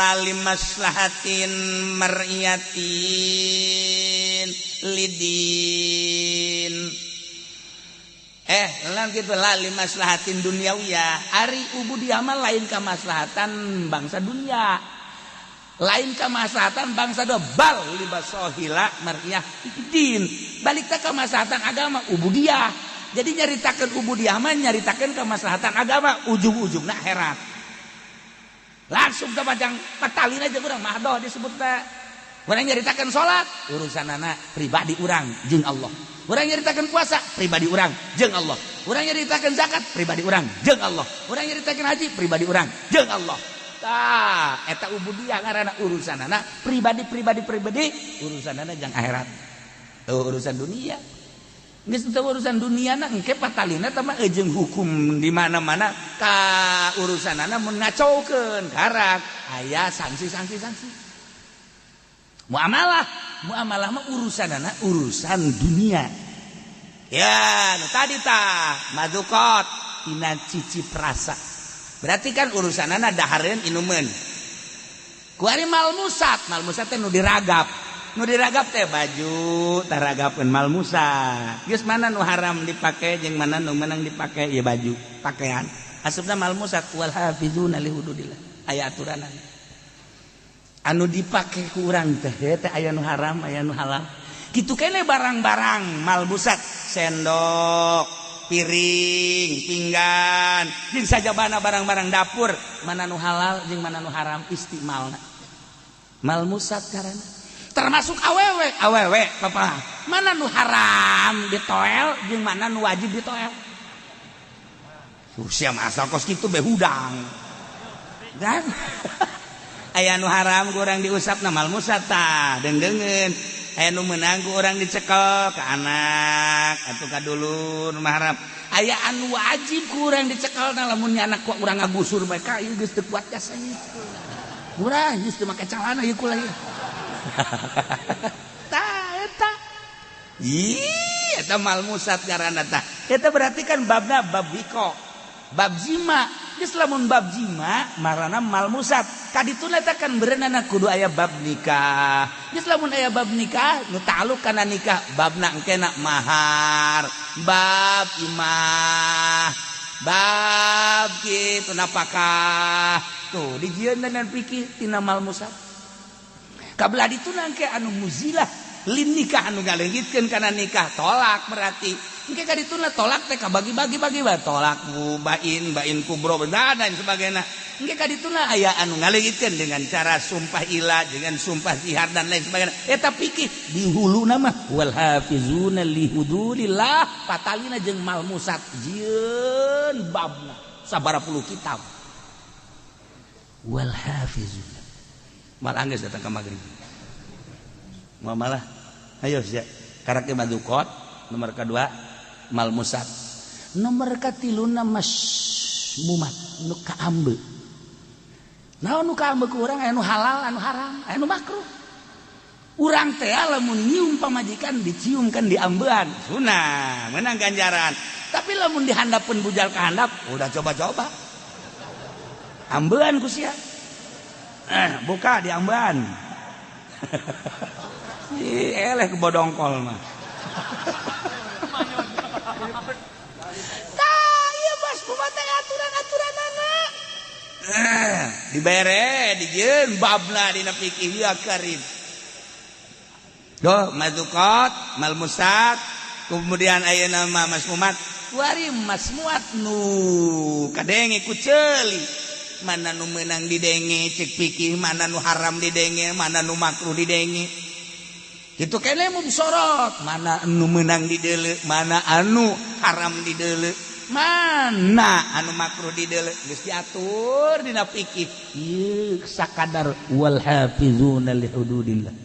lali maslahatin mar'iyatin lidin. Lain gitu lali maslahatin duniawiyah. Ari ubudiyah mah lain kamaslahatan bangsa dunia. Lain kamaslahatan bangsa do bal libasohila mar'iyah din. Balik teh kamaslahatan agama ubudiyah. Jadi nyaritakeun ubudiyah mah nyaritakeun kamaslahatan agama ujung-ujungna akhirat. Langsung ke panjang patalin aja urang mahdoh disebutna. Urang nyaritakeun salat urusanana pribadi urang jeung Allah. Urang nyaritakeun puasa pribadi urang jeung Allah. Urang nyaritakeun zakat pribadi urang jeung Allah. Urang nyaritakeun haji pribadi urang jeung Allah. Tah, eta ubudiyah ngaranna urusanana pribadi pribadi pribadi urusanana jang akhirat. Tuh urusan dunia. Geus teu urusan dunia na engke patalina teh mah jeung hukum di mana-mana ka urusanana mun ngacaukeun karak aya sanksi-sanksi sanksi. Muamalah, muamalah mah urusanana urusan dunia. Ya, nu tadi tah madukot tina cicip rasa. Berarti kan urusanana dahareun inumeun. Kuari malmusat, malmusat teh nu diragap. Nu diragap teh baju taragapkeun malmusat. Geus mana nu haram dipake jeung mana nu meunang dipake ieu baju, pakaian. Asupna malmusat wal hafizuna li hududillah. Aya aturanana. Anu dipake ku urang teh teh aya nu haram, aya nu halal. Kitu kene barang-barang malmusat, sendok, piring, pinggan, jeung sajabana barang-barang dapur, mana nu halal jeung mana nu haram istimalna. Malmusat karana termasuk awewe, awewe papa, mana nu haram ditoel jeung mana nu wajib ditoel. Usia asal kos kitu be hudang. Dan aya nu haram ku urang diusapna malmusat tah, deungdeungeun. Aya nu meunang ku urang dicekel ka anak atuh ka dulur mahram. Aya anu wajib ku urang dicekel na lamun anak ku urang ngagusur bae ka ieu geus teu kuat jasa ieu. Murah geus teu make calana ieu kula ieu. Tah eta. Ih, eta malmusat ngaranna tah. Eta berarti kan babna bab wiko. Bab zima. Geus lamun bab zima marana malmusat. Kadituna teh kan berenana kudu aya bab nikah. Geus lamun aya bab nikah nu ta'alluq kana nikah babna engkena mahar, bab imah, bab kitu napakah. Tuh dijieun dan pikir tina malmusat. Kabelah dituna engke anu muzilah lin nikah anu ngaleungitkeun kana nikah tolak berarti. Engke kadituna tolak teh kabagi-bagi bagi bae tolak bain bain kubro dan lain sebagainya. Engke kadituna aya anu ngaleungitkeun dengan cara sumpah ila dengan sumpah zihar dan lain sebagainya. Eta pikir di huluna mah wal hafizuna li hududillah patalina jeung malmusat jieun babna sabaraha puluh kitab. Wal hafizuna mal anggeus datang ka maghrib. Muamalah ayo sia karak madukot nomor kedua malmusat nomor katiluna masmumat nu kaambe. Naon nu kaambe ku urang aya nu halal anu haram aya nu makruh. Urang teh lamun nyium pamajikan dicium kan diambean sunah menang ganjaran. Tapi lamun dihandapeun bujal ka handap udah coba-coba ambean ku sia. Buka diambean. Ih, eleh ke bodongkol mah. Tah, ieu bos kumaha teh aturan-aturanana. Dibere dijieun babna dina fikih ya karim. Doh mazukot, malmusat, kemudian ayeuna mah masmumat. Kuari masmuat nu kadenge ku ceuli. Mana nu meunang didenge cek pikir, mana nu haram didenge, mana nu makruh didenge. Kitu keneh mubsorot, mana anu meunang di deuleu, mana anu haram di deuleu, mana anu makruh di deuleu, geus diatur dina fikih. Ieu sakadar wal hafizuna li hududillah.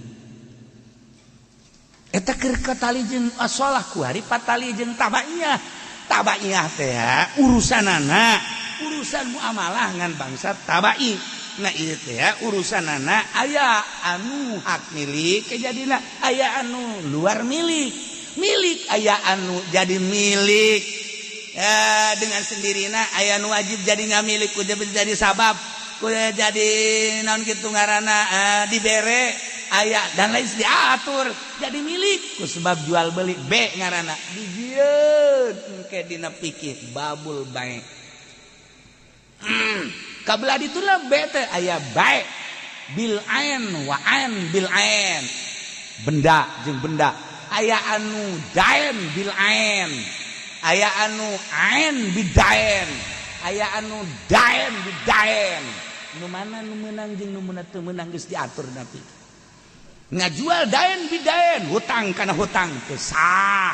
Eta keur katali jeung asolah kuari patali jeung tabaiyah. Tabaiyah teh urusanana urusan muamalah ngan bangsa tabai. Nah ieu teh urusanana aya anu hak milik kejadina, aya anu luar milik. Milik aya anu jadi milik dengan sendirina, aya anu wajib jadi ngamilik kudu jadi sabab, kudu jadi naon kitu ngaranna dibere aya dan lain diatur jadi milik ku sebab jual beli B ngaranna dijieun engke dina fikih babul bai. Kabelah dituna B teh aya bai bil ain wa ain bil ain, benda jeung benda, aya anu dain bil ain, aya anu ain bidain, aya anu dain bidain. Nu mana nu meunang jeung nu teu meunang geus diatur dina fikih. Ngajual dain bidain, hutang kana hutang teu sah.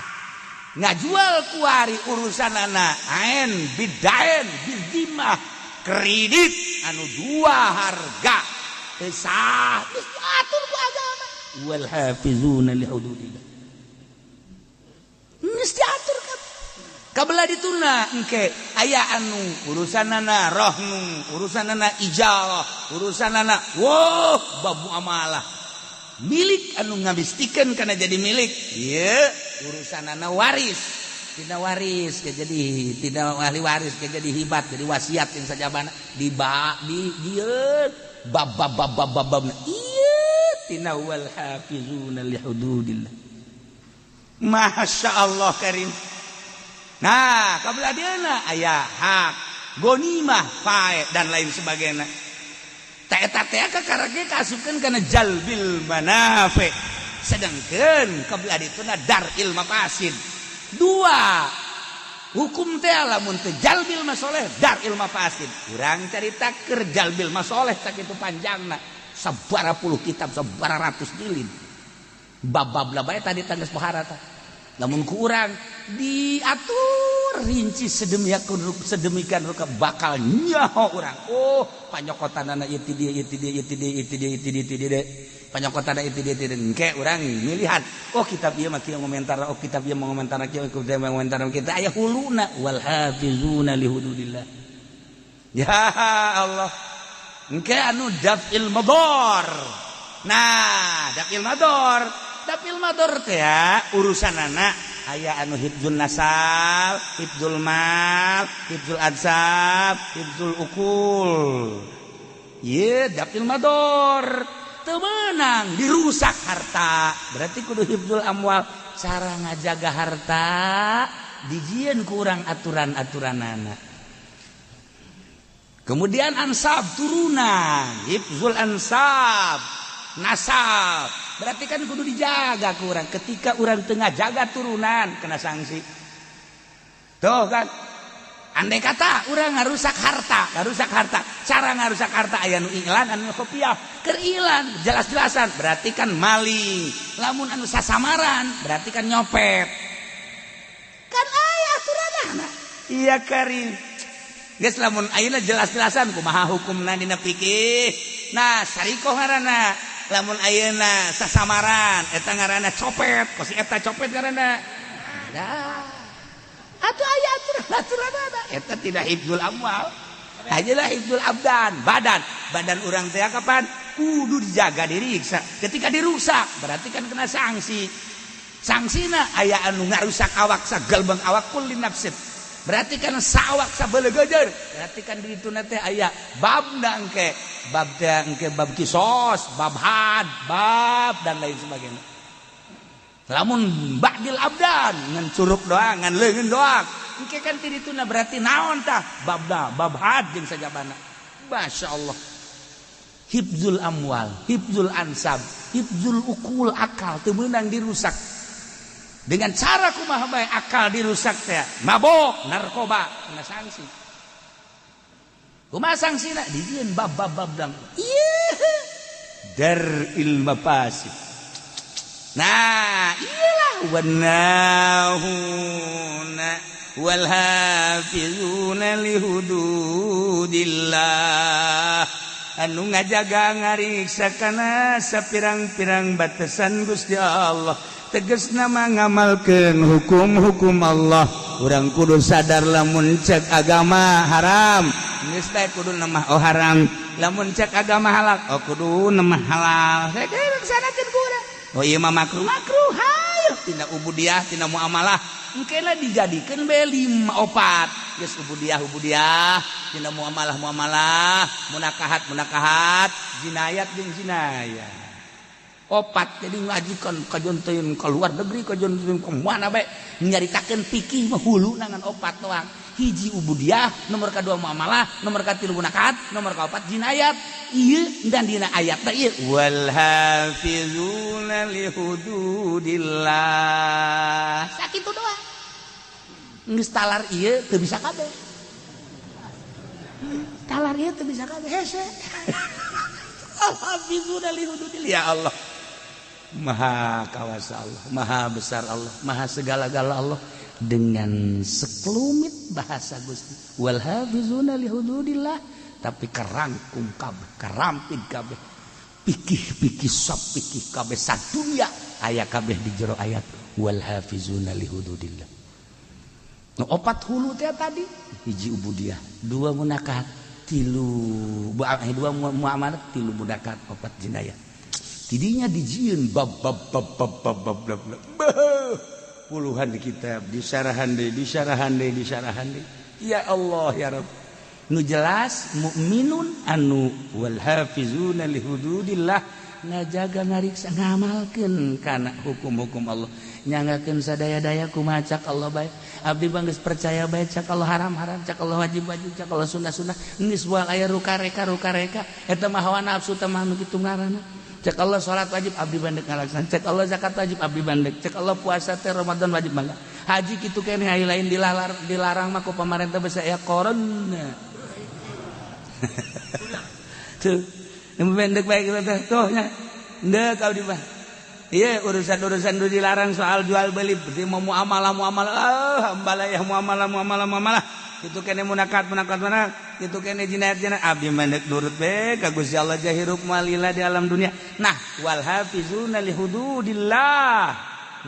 Ngajual kuari urusanana ain bidain bidimah, kredit anu dua harga teu sah, geus diatur ku agama. Wal hafizuna li hududillah, geus diatur kan. Kabelah dituna engke aya anu urusanana rohnu, urusanana ijarah, urusanana wow bab muamalah milik anu ngabistikeun kana jadi milik ieu urusanana waris, tidak waris ke jadi tidak ahli waris ke jadi hibat, jadi wasiat yang sajabana di ba di dieu bab bab bab bab bab bab ieu tina wal hafizuna li hududillah. Masya Allah karim. Nah, kabelah dieuna aya hak gonimah, fae dan lain sebagainya. Ta eta teh kakara ge kaasupkeun kana jalbil manafi. Sedangkan kabelah dituna dar'il mafasid. Dua hukum teh lamun teu jalbil masoleh, dar'il mafasid. Urang carita keur jalbil masoleh tak itu panjangna sabara puluh kitab, sabara ratus jilid. Bab-bab lah bae tadi tangges pohara tah. Namun kurang diatur rinci sedemikian sedemikian rupa bakal nyaho urang. Oh, panyokotanana ieu ti dieu, ieu ti dieu, ieu ti dieu, ieu ti dieu, ieu ti dieu, ti dieu. Panyokotanana ieu ti dieu, ti dieu. Engke urang milihan. Oh, kitab ieu mah kieu ngomentar, oh kitab ieu ngomentar kieu, kitab ieu ngomentar kita aya huluna wal hafizuna li hududillah. Ya Allah. Engke anu daf'il madar. Nah, daf'il madar. Daf'il madar teh urusanana aya anu hifdzul nasab, hifdzul mal, hifdzul ansab, hifdzul ukul. Ye, daf'il madar. Teu meunang dirusak harta. Berarti kudu hifdzul amwal. Cara ngajaga harta dijieun kurang aturan-aturanana. Kemudian ansab turunan, hifdzul ansab, nasab. Berarti kan kudu dijaga kurang. Ketika orang tengah jaga turunan kena sanksi. Tuh kan. Andai kata orang ngarusak harta, ngarusak harta. Cara ngarusak harta aya nu iklan, anu kopiah. Keur ilan jelas-jelasan berarti kan maling. Lamun anu sasamaran berarti kan nyopet. Kan aya aturanana. Iya karim. Geus lamun ayeuna jelas-jelasan kumaha hukumna dina fikih. Nah, sarikoh ngaranna. Lamun ayeuna sasamaran eta ngaranna copet, kos eta copet ngaranna. Dah. Atuh aya aturan-aturanana. Eta tidak hifdzul amwal. Ajalah hifdzul abdan, badan. Badan urang teh kapan kudu dijaga, diriksa. Ketika dirusak berarti kan kena sanksi. Sanksina aya anu ngarusak awak sagalbang awak kulli nafsin. Berarti kan sawak sabelegejer. Berarti kan di itu teh aya babna engke, bab teh engke bab kisos, bab had, bab dan lain sebagainya. Lamun ba'dil abdan ngan curug doang, ngan leungeun doang. Engke kan ti dituna berarti naon tah? Babna, bab had jeung sajabana. Masya Allah. Hifdzul amwal, hifdzul ansab, hifdzul ukul, akal teu meunang dirusak. Dengan cara kumaha bae akal dirusak teh, mabok, narkoba, kena sanksi. Kumaha sanksina? Dijieun bab bab bab dang. Ieu dar'il mafasid. Nah, iyalah, wanahuna wal hafizuna lihududillah, anu ngajaga ngariksa kana sapirang-pirang batasan Gusti Allah, teges nama ngamalkeun hukum-hukum Allah. Urang kudu sadar, lamun cek agama haram, geus bae kudu nemah, oh haram. Lamun cek agama halal, oh kudu nemah halal. Saya laksanakeun ku urang. Oh iya mah makruh, makruh. Hayo tina ubudiah, tina muamalah, engkena dijadikeun be lima opat. Geus ubudiah ubudiah, tina muamalah muamalah, munakahat munakahat, jinayat jeung jinayat, opat. Jadi ngajikan kajon teuing ke luar negeri, kajon teuing ke mana bae, nyaritakeun fikih mah hulu nangan opat doang. Hiji ubudiah, nomor kedua muamalah, nomor katilu munakahat, nomor kaopat jinayat. Ieu dan dina ayat teh ieu wal hafizuna li hududillah, sakitu doang. Geus talar ieu teu bisa kabeh, talar ieu teu bisa kabeh, hese. Al hafizuna li hududillah. Ya Allah, maha kawasa Allah, maha besar Allah, maha segala-gala Allah. Dengan sekelumit bahasa Gusti wal hafizuna li hududillah, tapi kerangkum kabeh, kerampit kabeh pikih-pikih, sop pikih kabeh sadunya aya kabeh di jero ayat wal hafizuna li hududillah. Nu opat hulu teh tadi, hiji ubudiah, dua munakahat, tilu dua muamalah, tilu munakahat, opat jinayah. Tidinya dijieun bab bab bab bab bab bab bab, bab puluhan kitab disarahan deui, disarahan deui, disarahan deui. Ya Allah, ya Rabb, nu jelas mukminun anu wal hafizuna li hududillah, ngajaga ngariksa ngamalkeun kana hukum-hukum Allah, nyanggakeun sadaya-daya kumaha cak Allah bae. Abdi mah geus percaya bae, cak Allah haram haram, cak Allah wajib wajib, cak Allah sunnah sunnah. Geus moal aya rukareka rukareka, eta mah hawa nafsu teh mah nu kitu ngaranna. Cek Allah salat wajib, abdi bandek ngalaksan. Cek Allah zakat wajib, abdi bandek. Cek Allah puasa teh Ramadan wajib, mangga. Haji kitu keneh, aya lain dilalar, dilarang mah ku pamarentah bisa aya corona tuh. Yang pendek baik teh tuh nya ndek abdi mah. Iya, urusan-urusan itu dilarang soal jual beli, berarti mau muamalah muamalah, ah ambalayah muamalah muamalah muamalah itu kene munakat munakat mana itu kene jinayat jinayat, abdi mandek nurut be ka Gusti Allah, jahirup malila di alam dunia. Nah, wal hafizuna li hududillah,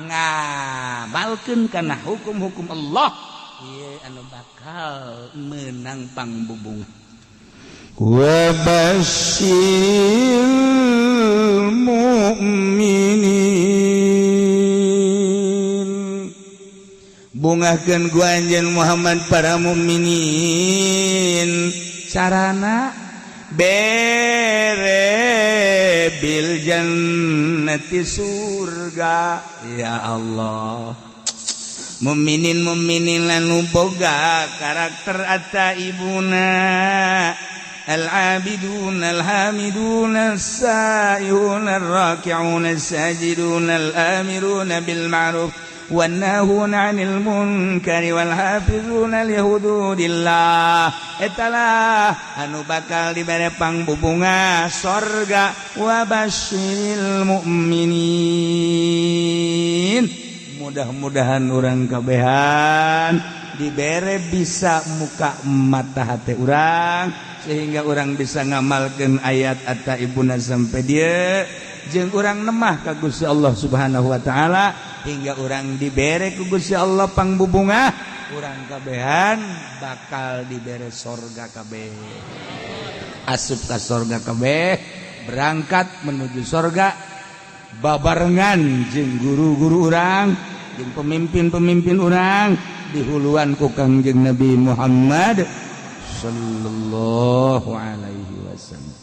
ngamalkeun kana hukum-hukum Allah, ieu anu bakal menang pangbubung. Wa basyiril mu'minin, bungahkeun ku anjeun Muhammad para mukminin, carana bere bil jannati surga. Ya Allah, mukminin mukminin anu boga karakter atta ibuna al-abidun al-hamidun as-saihun ar-raki'un as-sajidun al-amirun bil ma'ruf wan-nahun 'anil munkari wal hafizuna li hududillah, etalah anu bakal dibere pangbubunga sorga. Wa basyiril mu'minin. Mudah-mudahan urang kabehan dibere bisa muka mata hati urang sehingga urang bisa ngamalkan ayat atau ibuna sampai dia jeung urang nemah ka Gusti Allah Subhanahu wa taala hingga urang dibere ku Gusti Allah pangbubunga. Urang kabehan bakal dibere sorga kabeh, asup ka sorga kabeh, berangkat menuju sorga babarengan jeung guru-guru urang jeung pemimpin-pemimpin urang, dihuluan ku Kangjeng Nabi Muhammad sallallahu alaihi wasallam.